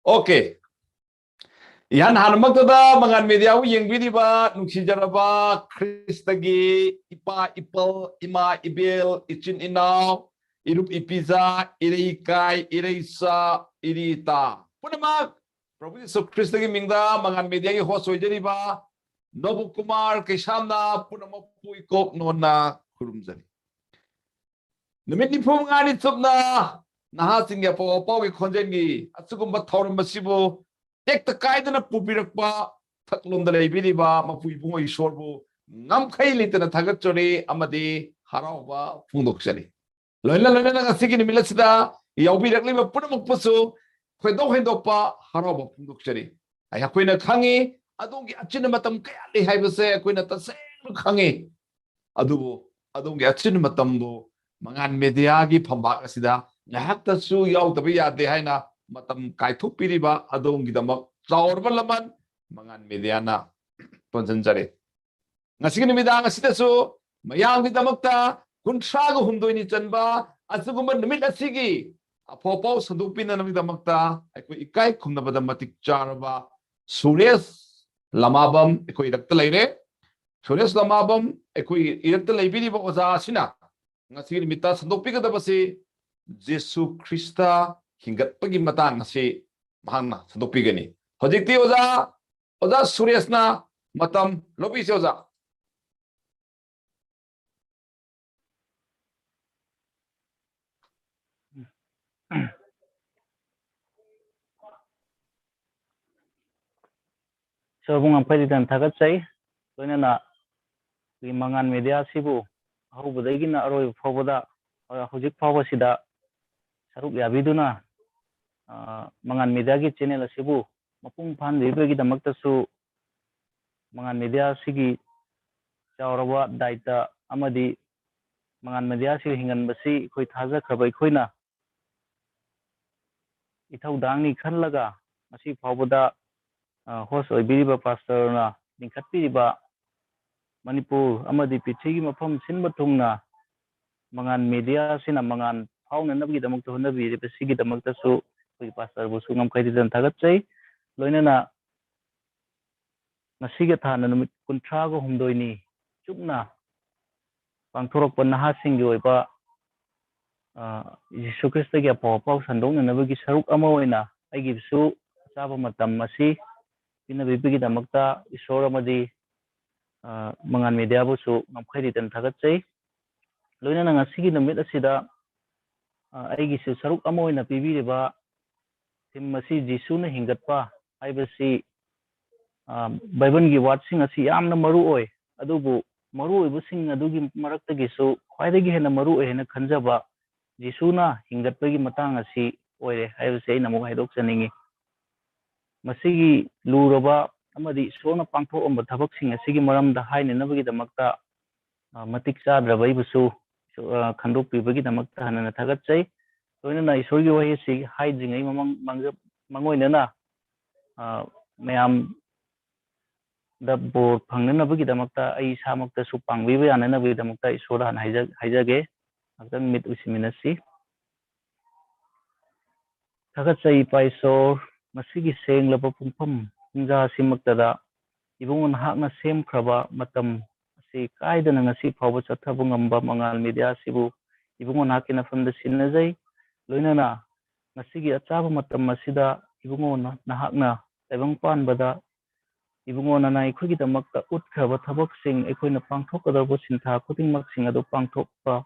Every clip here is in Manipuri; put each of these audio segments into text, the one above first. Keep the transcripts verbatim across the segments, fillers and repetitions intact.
Okay. ꯏꯍꯥꯟ ꯍꯥꯟꯅꯃꯛꯇꯗ ꯃꯉꯥꯜ ꯃꯦꯗꯤꯌꯥꯕꯨ ꯌꯦꯡꯕꯤꯔꯤꯕ ꯅꯨꯡꯁꯤꯖꯔꯕ ꯈ꯭ꯔꯤꯁꯇꯒꯤ ꯏꯄꯥ ꯏꯄꯜ, ꯏꯃꯥ ꯏꯕꯦꯜ, ꯏꯆꯤꯟ ꯏꯅꯥꯎ, ꯏꯔꯨꯞ ꯏꯄꯤꯖꯥ, ꯏꯔꯩꯀꯥꯏ, ꯏꯔꯩꯆꯥ, ꯏꯔꯤꯇꯥ ꯄꯨꯝꯅꯃꯛ ꯄ꯭ꯔꯚꯨ ꯌꯤꯁꯨ ꯈ꯭ꯔꯤꯁꯇꯒꯤ ꯃꯤꯡꯗ ꯃꯉꯥꯜ ꯃꯦꯗꯤꯌꯥꯒꯤ host ꯑꯣꯏꯖꯔꯤꯕ ꯅꯣꯕꯨ ꯀꯨꯃꯥꯔ ꯀꯩꯁꯥꯝꯅ ꯄꯨꯝꯅꯃꯛꯄꯨ ꯏꯀꯣꯛ ꯅꯣꯟꯅ ꯈꯨꯔꯨꯝꯖꯔꯤ꯫ ꯅꯨꯃꯤꯠ ꯅꯤꯐꯨ ꯃꯉꯥꯅꯤ ꯆꯨꯞꯅ ꯅꯍꯥꯁꯤꯡꯒꯤ ꯑꯄꯥꯎ ꯑꯄꯥꯎꯒꯤ ꯈꯣꯟꯖꯦꯜꯒꯤ ꯑꯁꯤꯒꯨꯝꯕ ꯊꯧꯔꯝ ꯑꯁꯤꯕꯨ ꯇꯦꯛꯇ ꯀꯥꯏꯗꯅ ꯄꯨꯕꯤꯔꯛꯄ ꯊꯛꯂꯣꯝꯗ ꯂꯩꯕꯤꯔꯤꯕ ꯃꯄꯨ ꯏꯕꯨꯡꯉꯣ ꯏꯁꯣꯔꯕꯨ ꯉꯝꯈꯩ ꯂꯩꯇꯅ ꯊꯥꯒꯠꯆꯔꯤ ꯑꯃꯗꯤ ꯍꯔꯥꯎꯕ ꯐꯣꯡꯗꯣꯛꯆꯔꯤ꯫ ꯂꯣꯏꯅ ꯂꯣꯏꯅꯅ ꯉꯁꯤꯒꯤ ꯅꯨꯃꯤꯠ ꯑꯁꯤꯗ ꯌꯥꯎꯕꯤꯔꯛꯂꯤꯕ ꯄꯨꯝꯅꯃꯛꯄꯨꯁꯨ ꯊꯣꯏꯗꯣꯛ ꯍꯦꯟꯗꯣꯛꯄ ꯍꯔꯥꯎꯕ ꯐꯣꯡꯗꯣꯛꯆꯔꯤ꯫ ꯑꯩꯈꯣꯏꯅ ꯈꯪꯉꯤ, ꯑꯗꯣꯝꯒꯤ ꯑꯆꯤꯟꯕ ꯃꯇꯝ ꯀꯌꯥ ꯂꯩ ꯍꯥꯏꯕꯁꯦ ꯑꯩꯈꯣꯏꯅ ꯇꯁꯦꯡꯅ ꯈꯪꯉꯤ꯫ ꯑꯗꯨꯕꯨ ꯑꯗꯣꯝꯒꯤ ꯑꯆꯤꯟꯕ ꯃꯇꯝꯗꯨ ꯃꯉꯥꯜ ꯃꯦꯗꯤꯌꯥꯒꯤ ꯐꯝꯕꯥꯛ ꯑꯁꯤꯗ ꯉꯥꯏꯍꯥꯛꯇꯁꯨ ꯌꯥꯎꯗꯕ ꯌꯥꯗꯦ ꯍꯥꯏꯅ ꯃꯇꯝ ꯀꯥꯏꯊꯣꯛꯄꯤꯔꯤꯕ ꯑꯗꯣꯝꯒꯤꯗꯃꯛ ꯆꯥꯎꯔꯕ ꯂꯃꯟ ꯃꯉꯥꯜ ꯃꯦꯗꯤꯌꯥꯅ ꯇꯣꯟꯖꯟꯖꯔꯤ꯫ ꯉꯁꯤꯒꯤ ꯅꯨꯃꯤꯗꯥꯡ ꯑꯁꯤꯗꯁꯨ ꯃꯌꯥꯝꯒꯤꯗꯃꯛꯇ ꯀꯨꯟꯊ꯭ꯔꯥꯒ ꯍꯨꯝꯗꯣꯏꯅꯤ ꯆꯟꯕ ꯑꯁꯤꯒꯨꯝꯕ ꯅꯨꯃꯤꯠ ꯑꯁꯤꯒꯤ ꯑꯐꯥꯎ ꯑꯐꯥꯎ ꯁꯟꯗꯣꯛꯄꯤꯅꯅꯕꯒꯤꯗꯃꯛꯇ ꯑꯩꯈꯣꯏ ꯏꯀꯥꯏ ꯈꯨꯝꯅꯕꯗ ꯃꯇꯤꯛ ꯆꯥꯔꯕ ꯁꯨꯔꯦꯁ ꯂꯃꯥꯕꯝ ꯑꯩꯈꯣꯏ ꯏꯔꯛꯇ ꯂꯩꯔꯦ꯫ ꯁꯨꯔꯦꯁ ꯂꯃꯥꯕꯝ ꯑꯩꯈꯣꯏ ꯏꯔꯛꯇ ꯂꯩꯕꯤꯔꯤꯕ ꯑꯣꯖꯥ ꯑꯁꯤꯅ ꯉꯁꯤꯒꯤ ꯅꯨꯃꯤꯠꯇ ꯁꯟꯗꯣꯛꯄꯤꯒꯗꯕꯁꯤ ꯖꯤꯁꯨ ꯈ꯭ꯔꯤꯁꯇ ꯍꯤꯡꯒꯠꯄꯒꯤ ꯃꯇꯥꯡ ꯑꯁꯤ ꯃꯍꯥꯛꯅ ꯁꯟꯗꯣꯛꯄꯤꯒꯅꯤ꯫ ꯍꯧꯖꯤꯛꯇꯤ ꯑꯣꯖꯥ, ꯑꯣꯖꯥ ꯁꯨꯔꯦꯁꯅ ꯃꯇꯝ ꯂꯧꯕꯤꯁꯤ ꯑꯣꯖꯥ꯫ ꯁꯣꯔꯕꯨ ꯉꯝꯈꯩ ꯂꯩꯇꯅ ꯊꯥꯒꯠꯆꯩ꯫ ꯂꯣꯏꯅꯅ ꯑꯩꯈꯣꯏꯒꯤ ꯃꯉꯥꯜ ꯃꯦꯗꯤꯌꯥ ꯑꯁꯤꯕꯨ ꯑꯍꯧꯕꯗꯒꯤꯅ ꯑꯔꯣꯏꯕ ꯐꯥꯎꯕꯗ, ꯑ, ꯍꯧꯖꯤꯛ ꯐꯥꯎꯕꯁꯤꯗ ꯁꯔꯨꯛ ꯌꯥꯕꯤꯗꯨꯅ, ꯑ, ꯃꯉꯥꯜ ꯃꯦꯗꯤꯌꯥꯒꯤ ꯆꯦꯅꯦꯜ ꯑꯁꯤꯕꯨ ꯃꯄꯨꯡ ꯐꯥꯍꯟꯕꯤꯕꯒꯤꯗꯃꯛꯇꯁꯨ ꯃꯉꯥꯜ ꯃꯦꯗꯤꯌꯥ ꯑꯁꯤꯒꯤ ꯆꯥꯎꯔꯕ ꯗꯥꯏꯇ ꯑꯃꯗꯤ ꯃꯉꯥꯜ ꯃꯦꯗꯤꯌꯥ ꯑꯁꯤ ꯍꯤꯡꯍꯟꯕꯁꯤ ꯑꯩꯈꯣꯏ ꯊꯥꯖꯈ꯭ꯔꯕ ꯑꯩꯈꯣꯏꯅ ꯏꯊꯧꯗꯥꯡꯅꯤ ꯈꯜꯂꯒ ꯉꯁꯤ ꯐꯥꯎꯕꯗ, ꯑ, host ꯑꯣꯏꯕꯤꯔꯤꯕ ꯄꯥꯁꯇꯔꯅ ꯂꯤꯡꯈꯠꯄꯤꯔꯤꯕ ꯃꯅꯤꯄꯨꯔ ꯑꯃꯗꯤ ꯄ꯭ꯔꯤꯊꯤꯕꯤꯒꯤ ꯃꯐꯝ ꯁꯤꯟꯕ ꯊꯨꯡꯅ ꯃꯉꯥꯜ ꯃꯦꯗꯤꯌꯥ ꯑꯁꯤꯅ ꯃꯉꯥꯜ ꯐꯥꯎꯅꯅꯕꯒꯤꯗꯃꯛꯇ ꯍꯣꯠꯅꯕꯤꯔꯤꯕꯁꯤꯒꯤꯗꯃꯛꯇꯁꯨ ꯑꯩꯈꯣꯏꯒꯤ ꯄꯥꯁꯇꯔꯕꯨꯁꯨ ꯉꯝꯈꯩ ꯊꯤꯗꯅ ꯊꯥꯒꯠꯆꯩ꯫ ꯂꯣꯏꯅꯅ ꯉꯁꯤꯒ ꯊꯥꯅ ꯅꯨꯃꯤꯠ ꯀꯨꯟꯊ꯭ꯔꯥꯒ ꯍꯨꯝꯗꯣꯏꯅꯤ ꯆꯨꯞꯅ ꯄꯥꯡꯊꯣꯔꯛꯄ ꯅꯍꯥꯁꯤꯡꯒꯤ ꯑꯣꯏꯕ, ꯑ, ꯌꯤꯁꯨ ꯈ꯭ꯔꯤꯁꯇꯒꯤ ꯑꯐꯕ ꯄꯥꯎ ꯁꯟꯗꯣꯛꯅꯅꯕꯒꯤ ꯁꯔꯨꯛ ꯑꯃ ꯑꯣꯏꯅ ꯑꯩꯒꯤꯁꯨ ꯑꯆꯥꯕ ꯃꯇꯝ ꯑꯁꯤ ꯄꯤꯅꯕꯤꯕꯒꯤꯗꯃꯛꯇ ꯏꯁꯣꯔ ꯑꯃꯗꯤ, ꯑ, ꯃꯉꯥꯜ ꯃꯦꯗꯤꯌꯥꯕꯨꯁꯨ ꯉꯝꯈꯩ ꯂꯩꯇꯅ ꯊꯥꯒꯠꯆꯩ꯫ ꯂꯣꯏꯅꯅ ꯉꯁꯤꯒꯤ ꯅꯨꯃꯤꯠ ꯑꯁꯤꯗ, ꯑ, ꯑꯩꯒꯤꯁꯨ ꯁꯔꯨꯛ ꯑꯃ ꯑꯣꯏꯅ ꯄꯤꯕꯤꯔꯤꯕ ꯊꯤꯝ ꯑꯁꯤ ꯖꯤꯁꯨꯅ ꯍꯤꯡꯒꯠꯄ ꯍꯥꯏꯕꯁꯤ, ꯑ, ꯕꯥꯏꯕꯜꯒꯤ ꯋꯥꯔꯗꯁꯤꯡ ꯑꯁꯤ ꯌꯥꯝꯅ ꯃꯔꯨ ꯑꯣꯏ꯫ ꯑꯗꯨꯕꯨ ꯃꯔꯨ ꯑꯣꯏꯕꯁꯤꯡ ꯑꯗꯨꯒꯤ ꯃꯔꯛꯇꯒꯤꯁꯨ ꯈ꯭ꯋꯥꯏꯗꯒꯤ ꯍꯦꯟꯅ ꯃꯔꯨ ꯑꯣꯏ ꯍꯥꯏꯅ ꯈꯟꯖꯕ ꯖꯤꯁꯨꯅ ꯍꯤꯡꯒꯠꯄꯒꯤ ꯃꯇꯥꯡ ꯑꯁꯤ ꯑꯣꯏꯔꯦ ꯍꯥꯏꯕꯁꯤ ꯑꯩꯅ ꯑꯃꯨꯛ ꯍꯥꯏꯗꯣꯛꯆꯅꯤꯡꯉꯤ꯫ ꯃꯁꯤꯒꯤ ꯂꯨꯔꯕ ꯑꯃꯗꯤ ꯏꯁꯣꯔꯅ ꯄꯥꯡꯊꯣꯛꯂꯝꯕ ꯊꯕꯛꯁꯤꯡ ꯑꯁꯤꯒꯤ ꯃꯔꯝꯗ ꯍꯥꯏꯅꯅꯕꯒꯤꯗꯃꯛꯇ, ꯑ, ꯃꯇꯤꯛ ꯆꯥꯗ꯭ꯔꯕ ꯑꯩꯕꯨꯁꯨ, ꯑ, ꯈꯟꯗꯣꯛꯄꯤꯕꯒꯤꯗꯃꯛꯇ ꯍꯟꯅ ꯊꯥꯒꯠꯆꯩ꯫ ꯂꯣꯏꯅꯅ ꯏꯁꯣꯔꯒꯤ ꯋꯥꯍꯩ ꯑꯁꯤ ꯍꯥꯏꯗ꯭ꯔꯤꯉꯩ ꯃꯃꯥꯡ-, ꯃꯥꯡꯖ-, ꯃꯥꯡꯑꯣꯏꯅꯅ, ꯑ, ꯃꯌꯥꯝꯗ ꯕꯣꯔ ꯐꯪꯅꯅꯕꯒꯤꯗꯃꯛꯇ, ꯑꯩ ꯏꯁꯥꯃꯛꯇꯁꯨ ꯄꯥꯡꯕꯤꯕ ꯌꯥꯅꯅꯕꯒꯤꯗꯃꯛꯇ ꯏꯁꯣꯔꯗ ꯍꯥꯟꯅ ꯍꯥꯏꯖ-, ꯍꯥꯏꯖꯒꯦ꯫ ꯉꯥꯛꯇꯪ ꯃꯤꯠ ꯎꯏꯁꯤꯟꯃꯤꯟꯅꯁꯤ꯫ ꯊꯥꯒꯠꯆꯩ ꯏꯄꯥ ꯏꯁꯣꯔ, ꯉꯁꯤꯒꯤ ꯁꯦꯡꯂꯕ ꯄꯨꯡꯐꯝ ꯄꯨꯡꯖꯥ ꯑꯁꯤꯃꯛꯇꯗ ꯏꯕꯨꯡꯉꯣ ꯅꯍꯥꯛꯅ ꯁꯦꯝꯈ꯭ꯔꯕ ꯃꯇꯝ ꯑꯁꯤ ꯀꯥꯏꯗꯅ ꯉꯁꯤ ꯐꯥꯎꯕ ꯆꯠꯊꯕ ꯉꯝꯕ ꯃꯉꯥꯜ ꯃꯦꯗꯤꯌꯥ ꯑꯁꯤꯕꯨ ꯏꯕꯨꯡꯉꯣ ꯅꯍꯥꯛꯀꯤ ꯅꯐꯝꯗ ꯁꯤꯟꯅꯖꯩ꯫ ꯂꯣꯏꯅꯅ ꯉꯁꯤꯒꯤ ꯑꯆꯥꯕ ꯃꯇꯝ ꯑꯁꯤꯗ ꯏꯕꯨꯡꯉꯣ ꯅ-, ꯅꯍꯥꯛꯅ ꯇꯥꯏꯕꯪ ꯄꯥꯟꯕꯗ ꯏꯕꯨꯡꯉꯣ ꯅꯅꯥꯏ ꯑꯩꯈꯣꯏꯒꯤꯗꯃꯛꯇ ꯎꯠꯈ꯭ꯔꯕ ꯊꯕꯛꯁꯤꯡ, ꯑꯩꯈꯣꯏꯅ ꯄꯥꯡꯊꯣꯛꯀꯗꯧꯔꯕ ꯁꯤꯟꯊꯥ ꯈꯨꯗꯤꯡꯃꯛꯁꯤꯡ ꯑꯗꯨ ꯄꯥꯡꯊꯣꯛꯄ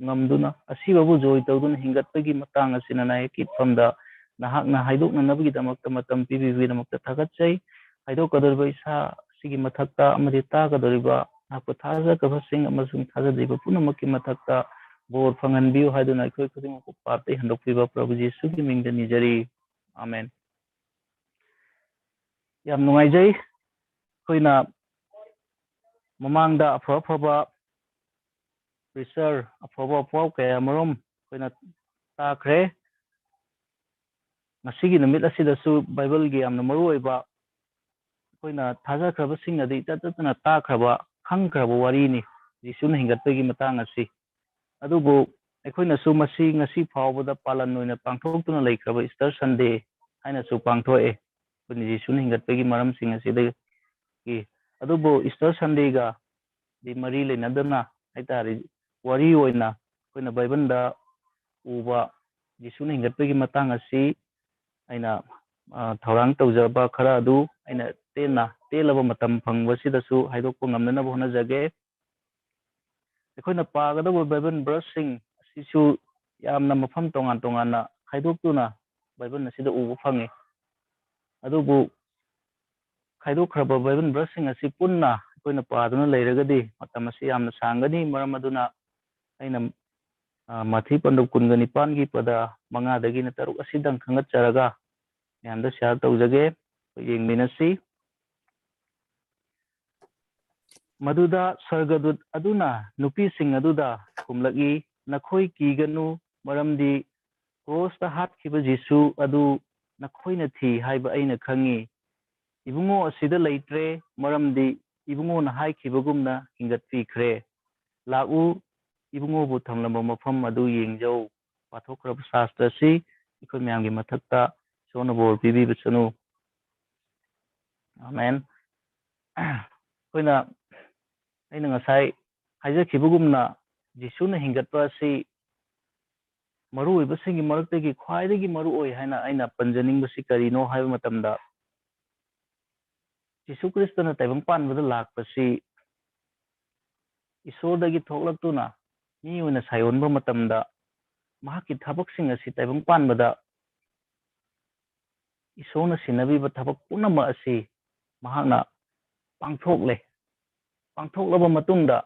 ꯉꯝꯗꯨꯅ, ꯑꯁꯤꯕꯕꯨ ꯖꯣꯏ ꯇꯧꯗꯨꯅ ꯍꯤꯡꯒꯠꯄꯒꯤ ꯃꯇꯥꯡ ꯑꯁꯤ ꯅꯅꯥꯏ ꯑꯀꯤꯠꯐꯝꯗ ꯅꯍꯥꯛꯅ ꯍꯥꯏꯗꯣꯛꯅꯅꯕꯒꯤꯗꯃꯛꯇ ꯃꯇꯝ ꯄꯤꯕꯤꯕꯒꯤꯗꯃꯛꯇ ꯊꯥꯒꯠꯆꯩ꯫ ꯍꯥꯏꯗꯣꯛꯀꯗꯧꯔꯤꯕ ꯏꯁꯥ ꯑꯁꯤꯒꯤ ꯃꯊꯛꯇ ꯑꯃꯗꯤ ꯇꯥꯒꯗꯧꯔꯤꯕ ꯅꯍꯥꯛꯄꯨ ꯊꯥꯖꯈ꯭ꯔꯕꯁꯤꯡ ꯑꯃꯁꯨꯡ ꯊꯥꯖꯗ꯭ꯔꯤꯕ ꯄꯨꯝꯅꯃꯛꯀꯤ ꯃꯊꯛꯇ ꯕꯣꯔ ꯐꯪꯍꯟꯕꯤꯌꯨ ꯍꯥꯏꯗꯨꯅ ꯑꯩꯈꯣꯏ ꯈꯨꯗꯤꯡꯃꯛꯄꯨ ꯄꯥꯞꯇꯒꯤ ꯍꯟꯗꯣꯛꯄꯤꯕ ꯄ꯭ꯔꯚꯨ ꯖꯤꯁꯨꯒꯤ ꯃꯤꯡꯗ ꯅꯤꯖꯔꯤ꯫ ꯑꯥꯃꯦꯟ꯫ ꯌꯥꯝ ꯅꯨꯡꯉꯥꯏꯖꯩ꯫ ꯑꯩꯈꯣꯏꯅ ꯃꯃꯥꯡꯗ ꯑꯐ ꯑꯐꯕ preacher, ꯑꯐꯕ ꯑꯐꯥꯎ ꯀꯌꯥ ꯑꯃꯔꯣꯝ ꯑꯩꯈꯣꯏꯅ ꯇꯥꯈ꯭ꯔꯦ꯫ ꯉꯁꯤꯒꯤ ꯅꯨꯃꯤꯠ ꯑꯁꯤꯗꯁꯨ ꯕꯥꯏꯕꯜꯒꯤ ꯌꯥꯝꯅ ꯃꯔꯨ ꯑꯣꯏꯕ, ꯑꯩꯈꯣꯏꯅ ꯊꯥꯖꯈ꯭ꯔꯕꯁꯤꯡꯅꯗꯤ ꯏꯇꯠ ꯇꯠꯇꯅ ꯇꯥꯈ꯭ꯔꯕ, ꯈꯪꯈ꯭ꯔꯕ ꯋꯥꯔꯤꯅꯤ, ꯖꯤꯁꯨꯅ ꯍꯤꯡꯒꯠꯄꯒꯤ ꯃꯇꯥꯡ ꯑꯁꯤ꯫ ꯑꯗꯨꯕꯨ ꯑꯩꯈꯣꯏꯅꯁꯨ ꯃꯁꯤ ꯉꯁꯤ ꯐꯥꯎꯕꯗ ꯄꯥꯂꯟ ꯑꯣꯏꯅ ꯄꯥꯡꯊꯣꯛꯇꯨꯅ ꯂꯩꯈ꯭ꯔꯕ ꯏꯁꯇꯔ ꯁꯟꯗꯦ ꯍꯥꯏꯅꯁꯨ ꯄꯥꯡꯊꯣꯛꯑꯦ꯫ ꯑꯩꯈꯣꯏꯅ ꯖꯤꯁꯨꯅ ꯍꯤꯡꯒꯠꯄꯒꯤ ꯃꯔꯝꯁꯤꯡ ꯑꯁꯤꯗꯒꯤ꯫ ꯑꯗꯨꯕꯨ ꯏꯁꯇꯔ ꯁꯟꯗꯦꯒꯗꯤ ꯃꯔꯤ ꯂꯩꯅꯗꯅ ꯍꯥꯏꯇꯥꯔꯦ, ꯋꯥꯔꯤ ꯑꯣꯏꯅ ꯑꯩꯈꯣꯏꯅ ꯕꯥꯏꯕꯜꯗ ꯎꯕ ꯖꯤꯁꯨꯅ ꯍꯤꯡꯒꯠꯄꯒꯤ ꯃꯇꯥꯡ ꯑꯁꯤ ꯑꯩꯅ, ꯑ, ꯊꯧꯔꯥꯡ ꯇꯧꯖꯕ ꯈꯔ ꯑꯗꯨ ꯑꯩꯅ ꯇꯦꯟꯅ, ꯇꯦꯜꯂꯕ ꯃꯇꯝ ꯐꯪꯕꯁꯤꯗꯁꯨ ꯍꯥꯏꯗꯣꯛꯄ ꯉꯝꯅꯅꯕ ꯍꯣꯠꯅꯖꯒꯦ꯫ ꯑꯩꯈꯣꯏꯅ ꯄꯥꯒꯗꯧꯕ ꯕꯥꯏꯕꯜ ꯕꯔꯁꯁꯤꯡ ꯑꯁꯤꯁꯨ ꯌꯥꯝꯅ ꯃꯐꯝ ꯇꯣꯉꯥꯟ ꯇꯣꯉꯥꯟꯅ ꯈꯥꯏꯗꯣꯛꯇꯨꯅ ꯕꯥꯏꯕꯜ ꯑꯁꯤꯗ ꯎꯕ ꯐꯪꯉꯤ꯫ ꯑꯗꯨꯕꯨ ꯈꯥꯏꯗꯣꯛꯈ꯭ꯔꯕ ꯕꯥꯏꯕꯜ ꯕꯔꯁꯁꯤꯡ ꯑꯁꯤ ꯄꯨꯟꯅ ꯑꯩꯈꯣꯏꯅ ꯄꯥꯗꯨꯅ ꯂꯩꯔꯒꯗꯤ ꯃꯇꯝ ꯑꯁꯤ ꯌꯥꯝꯅ ꯁꯥꯡꯒꯅꯤ꯫ ꯃꯔꯝ ꯑꯗꯨꯅ ꯑꯩꯅ, ꯑ, ꯃꯥꯊꯤ ꯄꯟꯗꯨꯞ ꯀꯨꯟꯒ ꯅꯤꯄꯥꯟꯒꯤ ꯄꯗ ꯃꯉꯥꯗꯒꯤꯅ ꯇꯔꯨꯛ ꯑꯁꯤꯗꯪ ꯈꯟꯒꯠꯆꯔꯒ ꯃꯌꯥꯝꯗ ꯁꯤꯌꯥꯔ ꯇꯧꯖꯒꯦ꯫ ꯑꯩꯈꯣꯏ ꯌꯦꯡꯃꯤꯟꯅꯁꯤ꯫ ꯃꯗꯨꯗ ꯁꯔꯒꯗꯨꯠ ꯑꯗꯨꯅ ꯅꯨꯄꯤꯁꯤꯡ ꯑꯗꯨꯗ ꯈꯨꯝꯂꯛꯏ, "ꯅꯈꯣꯏ ꯀꯤꯒꯅꯨ, ꯃꯔꯝꯗꯤ ꯀ꯭ꯔꯣꯁꯇ ꯍꯥꯠꯈꯤꯕ ꯖꯤꯁꯨ ꯑꯗꯨ ꯅꯈꯣꯏꯅ ꯊꯤ ꯍꯥꯏꯕ ꯑꯩꯅ ꯈꯪꯉꯤ꯫ ꯏꯕꯨꯡꯉꯣ ꯑꯁꯤꯗ ꯂꯩꯇ꯭ꯔꯦ, ꯃꯔꯝꯗꯤ ꯏꯕꯨꯡꯉꯣꯅ ꯍꯥꯏꯈꯤꯕꯒꯨꯝꯅ ꯍꯤꯡꯒꯠꯄꯤꯈ꯭ꯔꯦ꯫ ꯂꯥꯛꯎ, ꯏꯕꯨꯡꯉꯣꯕꯨ ꯊꯝꯂꯝꯕ ꯃꯐꯝ ꯑꯗꯨ ꯌꯦꯡꯖꯧ꯫" ꯄꯥꯊꯣꯛꯈ꯭ꯔꯕ ꯁꯥꯁꯇ꯭ꯔ ꯑꯁꯤ ꯑꯩꯈꯣꯏ ꯃꯌꯥꯝꯒꯤ ꯃꯊꯛꯇ ꯏꯁꯣꯔꯅ ꯕꯣꯔ ꯄꯤꯕꯤꯕꯁꯅꯨ꯫ ꯑꯥꯃꯦꯟ꯫ ꯑꯩꯈꯣꯏꯅ, ꯑꯩꯅ ꯉꯁꯥꯏ ꯍꯥꯏꯖꯈꯤꯕꯒꯨꯝꯅ, ꯖꯤꯁꯨꯅ ꯍꯤꯡꯒꯠꯄ ꯑꯁꯤ ꯃꯔꯨꯑꯣꯏꯕꯁꯤꯡꯒꯤ ꯃꯔꯛꯇꯒꯤ ꯈ꯭ꯋꯥꯏꯗꯒꯤ ꯃꯔꯨꯑꯣꯏ ꯍꯥꯏꯅ ꯑꯩꯅ ꯄꯟꯖꯅꯤꯡꯕꯁꯤ ꯀꯔꯤꯅꯣ ꯍꯥꯏꯕ ꯃꯇꯝꯗ, ꯖꯤꯁꯨ ꯈ꯭ꯔꯤꯁꯇꯅ ꯇꯥꯏꯕꯪ ꯄꯥꯟꯕꯗ ꯂꯥꯛꯄꯁꯤ ꯏꯁꯣꯔꯗꯒꯤ ꯊꯣꯛꯂꯛꯇꯨꯅ ꯃꯤ ꯑꯣꯏꯅ ꯁꯥꯏꯑꯣꯟꯕ ꯃꯇꯝꯗ, ꯃꯍꯥꯛꯀꯤ ꯊꯕꯛꯁꯤꯡ ꯑꯁꯤ ꯇꯥꯏꯕꯪ ꯄꯥꯟꯕꯗ ꯏꯁꯣꯔꯅ ꯁꯤꯟꯅꯕꯤꯕ ꯊꯕꯛ ꯄꯨꯝꯅꯃꯛ ꯑꯁꯤ ꯃꯍꯥꯛꯅ ꯄꯥꯡꯊꯣꯛꯂꯦ꯫ ꯄꯥꯡꯊꯣꯛꯂꯕ ꯃꯇꯨꯡꯗ